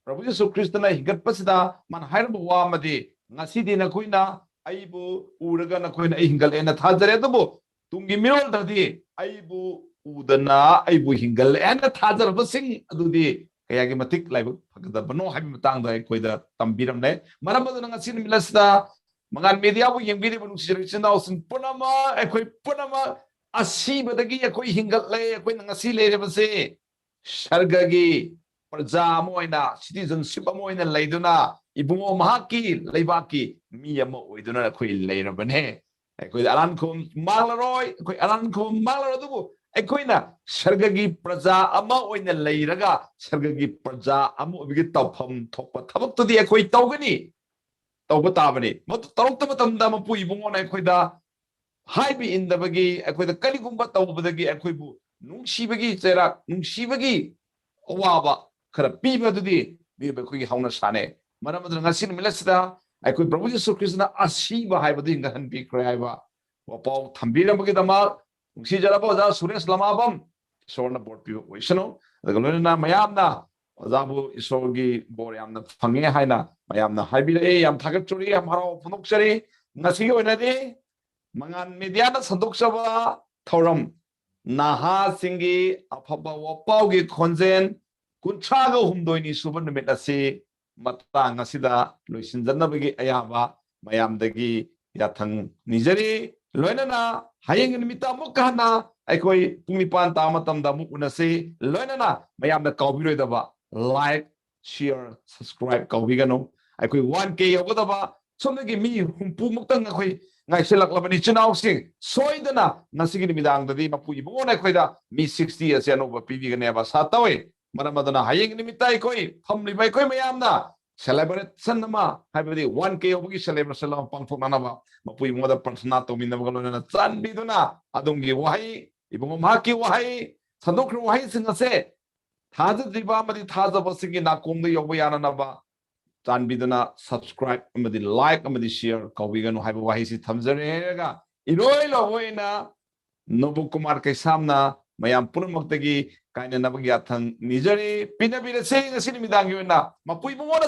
ꯄ꯭ꯔꯚꯨ ꯌꯤꯁꯨ ꯈ꯭ꯔꯤꯁꯇꯅ ꯍꯤꯡꯒꯠꯄꯁꯤꯗ ꯃꯥꯅ ꯍꯥꯏꯔꯝꯕ ꯋꯥ ꯑꯃꯗꯤ, "ꯉꯁꯤꯗꯤ ꯅꯈꯣꯏꯅ ꯑꯩꯕꯨ ꯎꯔꯒ ꯅꯈꯣꯏꯅ ꯑꯩ ꯍꯤꯡꯒꯠꯂꯦꯅ ꯊꯥꯖꯔꯦ, ꯑꯗꯨꯕꯨ ꯇꯨꯡꯒꯤ ꯃꯤꯔꯣꯜꯗꯗꯤ ꯑꯩꯕꯨ ꯎꯗꯅ ꯑꯩꯕꯨ ꯍꯤꯡꯒꯠꯂꯦ ꯍꯥꯏꯅ ꯊꯥꯖꯔꯕꯁꯤꯡ ꯑꯗꯨꯗꯤ ꯀꯌꯥꯒꯤ ꯃꯇꯤꯛ ꯂꯥꯏꯕꯛ ꯐꯒꯗꯕꯅꯣ" ꯍꯥꯏꯕꯒꯤ ꯃꯇꯥꯡꯗ ꯑꯩꯈꯣꯏꯗ ꯇꯝꯕꯤꯔꯝꯂꯦ꯫ ꯃꯔꯝ ꯑꯗꯨꯅ ꯉꯁꯤ ꯅꯨꯃꯤꯠ ꯑꯁꯤꯗ ꯃꯉꯥꯜ ꯃꯦꯗꯤꯌꯥꯕꯨ ꯌꯦꯡꯕꯤꯔꯤꯕ ꯅꯨꯡꯁꯤꯔꯕ ꯏꯆꯤꯟ ꯏꯅꯥꯎꯁꯤꯡ ꯄꯨꯝꯅꯃꯛ, ꯑꯩꯈꯣꯏ ꯄꯨꯝꯅꯃꯛ ꯑꯁꯤꯕꯗꯒꯤ ꯑꯩꯈꯣꯏ ꯍꯤꯡꯒꯠꯂꯦ, ꯑꯩꯈꯣꯏꯅ ꯉꯁꯤ ꯂꯩꯔꯤꯕꯁꯦ ꯁꯔꯒꯒꯤ ꯄ꯭ꯔꯖꯥ ꯑꯃ ꯑꯣꯏꯅ, ꯁꯤꯇꯤꯖꯟꯁꯤꯞ ꯑꯃ ꯑꯣꯏꯅ ꯂꯩꯗꯨꯅ, ꯏꯕꯨꯡꯉꯣ ꯃꯍꯥꯛꯀꯤ ꯂꯩꯕꯥꯛꯀꯤ ꯃꯤ ꯑꯃ ꯑꯣꯏꯗꯨꯅ ꯑꯩꯈꯣꯏ ꯂꯩꯔꯕꯅꯦ꯫ ꯑꯩꯈꯣꯏꯗ ꯑꯔꯥꯟ ꯈꯨꯝ ꯃꯥꯡꯂꯔꯣꯏ, ꯑꯩꯈꯣꯏ ꯑꯔꯥꯟ ꯈꯨꯝ ꯃꯥꯡꯂꯔꯣꯏ, ꯑꯗꯨꯕꯨ ꯑꯩꯈꯣꯏꯅ ꯁꯔꯒꯒꯤ ꯄ꯭ꯔꯖꯥ ꯑꯃ ꯑꯣꯏꯅ ꯂꯩꯔꯒ, ꯁꯔꯒꯒꯤ ꯄ꯭ꯔꯖꯥ ꯑꯃ ꯑꯣꯏꯕꯒꯤ ꯇꯧꯐꯝ ꯊꯣꯛꯄ ꯊꯕꯛꯇꯨꯗꯤ ꯑꯩꯈꯣꯏ ꯇꯧꯒꯅꯤ, ꯇꯧꯕ ꯇꯥꯕꯅꯤ꯫ ꯃꯗꯨ ꯇꯧꯔꯛꯇ ꯃꯇꯝꯗ ꯃꯄꯨ ꯏꯕꯨꯡꯉꯣꯅ ꯑꯩꯈꯣꯏꯗ ꯍꯥꯏꯕ ꯏꯟꯗꯕꯒꯤ, ꯑꯩꯈꯣꯏꯗ ꯀꯔꯤꯒꯨꯝꯕ ꯇꯧꯕꯗꯒꯤ ꯑꯩꯈꯣꯏꯕꯨ ꯅꯨꯡꯁꯤꯕꯒꯤ ꯆꯩꯔꯥꯛ, ꯅꯨꯡꯁꯤꯕꯒꯤ ꯑꯋꯥꯕ ꯈꯔ ꯄꯤꯕ ꯑꯗꯨꯗꯤ ꯃꯤꯑꯣꯏꯕ ꯑꯩꯈꯣꯏꯒꯤ ꯍꯧꯅꯁꯥꯅꯦ꯫ ꯃꯔꯝ ꯑꯗꯨꯅ ꯉꯁꯤ ꯅꯨꯃꯤꯠ ꯑꯁꯤꯗ ꯑꯩꯈꯣꯏ ꯄ꯭ꯔꯚꯨ ꯌꯤꯁꯨ ꯈ꯭ꯔꯤꯁꯇꯅ ꯑꯁꯤꯕ ꯍꯥꯏꯕꯗꯨ ꯍꯤꯡꯒꯠꯍꯟꯕꯤꯈ꯭ꯔꯦ ꯍꯥꯏꯕ ꯋꯥꯄꯥꯎ ꯊꯝꯕꯤꯔꯝꯕꯒꯤꯗꯃꯛ ꯅꯨꯡꯁꯤꯖꯔꯕ ꯑꯣꯖꯥ ꯁꯨꯔꯦꯁ ꯂꯃꯥꯕꯝ, ꯏꯁꯣꯔꯅ ꯕꯣꯔ ꯄꯤꯕ ꯑꯣꯏꯁꯅꯨ꯫ ꯑꯗꯨꯒ ꯂꯣꯏꯅꯅ ꯃꯌꯥꯝꯅ ꯑꯣꯖꯥꯕꯨ ꯏꯁꯣꯔꯒꯤ ꯕꯣꯔ ꯌꯥꯝꯅ ꯐꯪꯉꯦ ꯍꯥꯏꯅ ꯃꯌꯥꯝꯅ ꯍꯥꯏꯕꯤꯔꯛꯏ꯫ ꯌꯥꯝ ꯊꯥꯒꯠꯆꯔꯤ, ꯌꯥꯝ ꯍꯔꯥꯎꯕ ꯐꯣꯡꯗꯣꯛꯆꯔꯤ꯫ ꯉꯁꯤꯒꯤ ꯑꯣꯏꯅꯗꯤ ꯃꯉꯥꯜ ꯃꯦꯗꯤꯌꯥꯅ ꯁꯟꯗꯣꯛꯆꯕ ꯊꯧꯔꯝ ꯅꯍꯥꯁꯤꯡꯒꯤ ꯑꯐꯕ ꯋꯥꯄꯥꯎꯒꯤ ꯈꯣꯟꯖꯦꯜ ꯀꯨꯟꯊ꯭ꯔꯥꯒ ꯍꯨꯝꯗꯣꯏꯅꯤ ꯁꯨꯕ ꯅꯨꯃꯤꯠ ꯑꯁꯤ ꯃꯇꯥꯡ ꯑꯁꯤꯗ ꯂꯣꯏꯁꯤꯟꯖꯅꯕꯒꯤ ꯑꯌꯥꯕ ꯃꯌꯥꯝꯗꯒꯤ ꯌꯥꯊꯪ ꯅꯤꯖꯔꯤ꯫ ꯂꯣꯏꯅꯅ ꯍꯌꯦꯡꯒꯤ ꯅꯨꯃꯤꯠꯇ ꯑꯃꯨꯛꯀ ꯍꯟꯅ ꯑꯩꯈꯣꯏ ꯄꯨꯡ ꯅꯤꯄꯥꯟ ꯇꯥꯕ ꯃꯇꯝꯗ ꯑꯃꯨꯛ ꯎꯅꯁꯤ꯫ ꯂꯣꯏꯅꯅ ꯃꯌꯥꯝꯅ ꯀꯥꯎꯕꯤꯔꯣꯏꯗꯕ like, share, subscribe ꯀꯥꯎꯕꯤꯒꯅꯨ꯫ ꯑꯩꯈꯣꯏ one K ꯌꯧꯒꯗꯕ ꯁꯣꯝꯗꯒꯤ ꯃꯤ ꯍꯨꯝꯐꯨ ꯃꯨꯛꯇꯪ ꯑꯩꯈꯣꯏ ꯉꯥꯏꯁꯤꯜꯂꯛꯂꯕꯅꯤ꯫ ꯏꯆꯤꯟ ꯏꯅꯥꯎꯁꯤꯡ, ꯁꯣꯏꯗꯅ ꯉꯁꯤꯒꯤ ꯅꯨꯃꯤꯗꯥꯡꯗꯗꯤ ꯃꯄꯨ ꯏꯕꯨꯡꯉꯣꯅ ꯑꯩꯈꯣꯏꯗ ꯃꯤ sixty ꯑꯁꯤ ꯑꯅꯧꯕ ꯄꯤꯕꯤꯒꯅꯤ ꯍꯥꯏꯕ ꯑꯥꯁꯥ ꯇꯧꯏ꯫ ꯃꯔꯝ ꯑꯗꯨꯅ ꯍꯌꯦꯡ ꯅꯨꯃꯤꯠꯇ ꯑꯩꯈꯣꯏ ꯐꯝꯂꯤꯕ ꯑꯩꯈꯣꯏ ꯃꯌꯥꯝꯅ celebration ꯑꯃ, ꯍꯥꯏꯕꯗꯤ one K ꯌꯧꯕꯒꯤ celebration ꯑꯃ ꯄꯥꯡꯊꯣꯛꯅꯅꯕ ꯃꯄꯨ ꯏꯕꯨꯡꯉꯣꯗ ꯄ꯭ꯔꯥꯔꯊꯅꯥ ꯇꯧꯃꯤꯟꯅꯕꯒ ꯂꯣꯏꯅꯅ ꯆꯥꯟꯕꯤꯗꯨꯅ ꯑꯗꯣꯝꯒꯤ ꯋꯥꯍꯩ, ꯏꯕꯨꯡꯉꯣ ꯃꯍꯥꯛꯀꯤ ꯋꯥꯍꯩ, ꯁꯟꯗꯣꯛꯈ꯭ꯔꯕ ꯋꯥꯍꯩꯁꯤꯡ ꯑꯁꯦ ꯊꯥꯖꯗ꯭ꯔꯤꯕ ꯑꯃꯗꯤ ꯊꯥꯖꯕꯁꯤꯡꯒꯤ ꯅꯥꯀꯣꯡꯗ ꯌꯧꯕ ꯌꯥꯅꯅꯕ ꯆꯥꯟꯕꯤꯗꯨꯅ subscribe ꯑꯃꯗꯤ like ꯑꯃꯗꯤ share ꯀꯧꯕꯤꯒꯅꯨ ꯍꯥꯏꯕ ꯋꯥꯍꯩꯁꯤ ꯊꯝꯖꯔꯦ ꯍꯥꯏꯔꯒ, ꯏꯔꯣꯏ ꯂꯣꯏꯕ ꯑꯣꯏꯅ ꯅꯣꯕꯨ ꯀꯨꯃꯥꯔ ꯀꯩꯁꯥꯝꯅ ꯃꯌꯥꯝ ꯄꯨꯝꯅꯃꯛꯇꯒꯤ ꯀꯥꯏꯅꯅꯕꯒꯤ ꯌꯥꯊꯪ ꯅꯤꯖꯔꯤ꯫ ꯄꯤꯅꯕꯤꯔꯁꯦ ꯉꯁꯤ ꯅꯨꯃꯤꯗꯥꯡꯒꯤ ꯑꯣꯏꯅ꯫ ꯃꯄꯨ ꯏꯕꯨꯡꯉꯣꯅ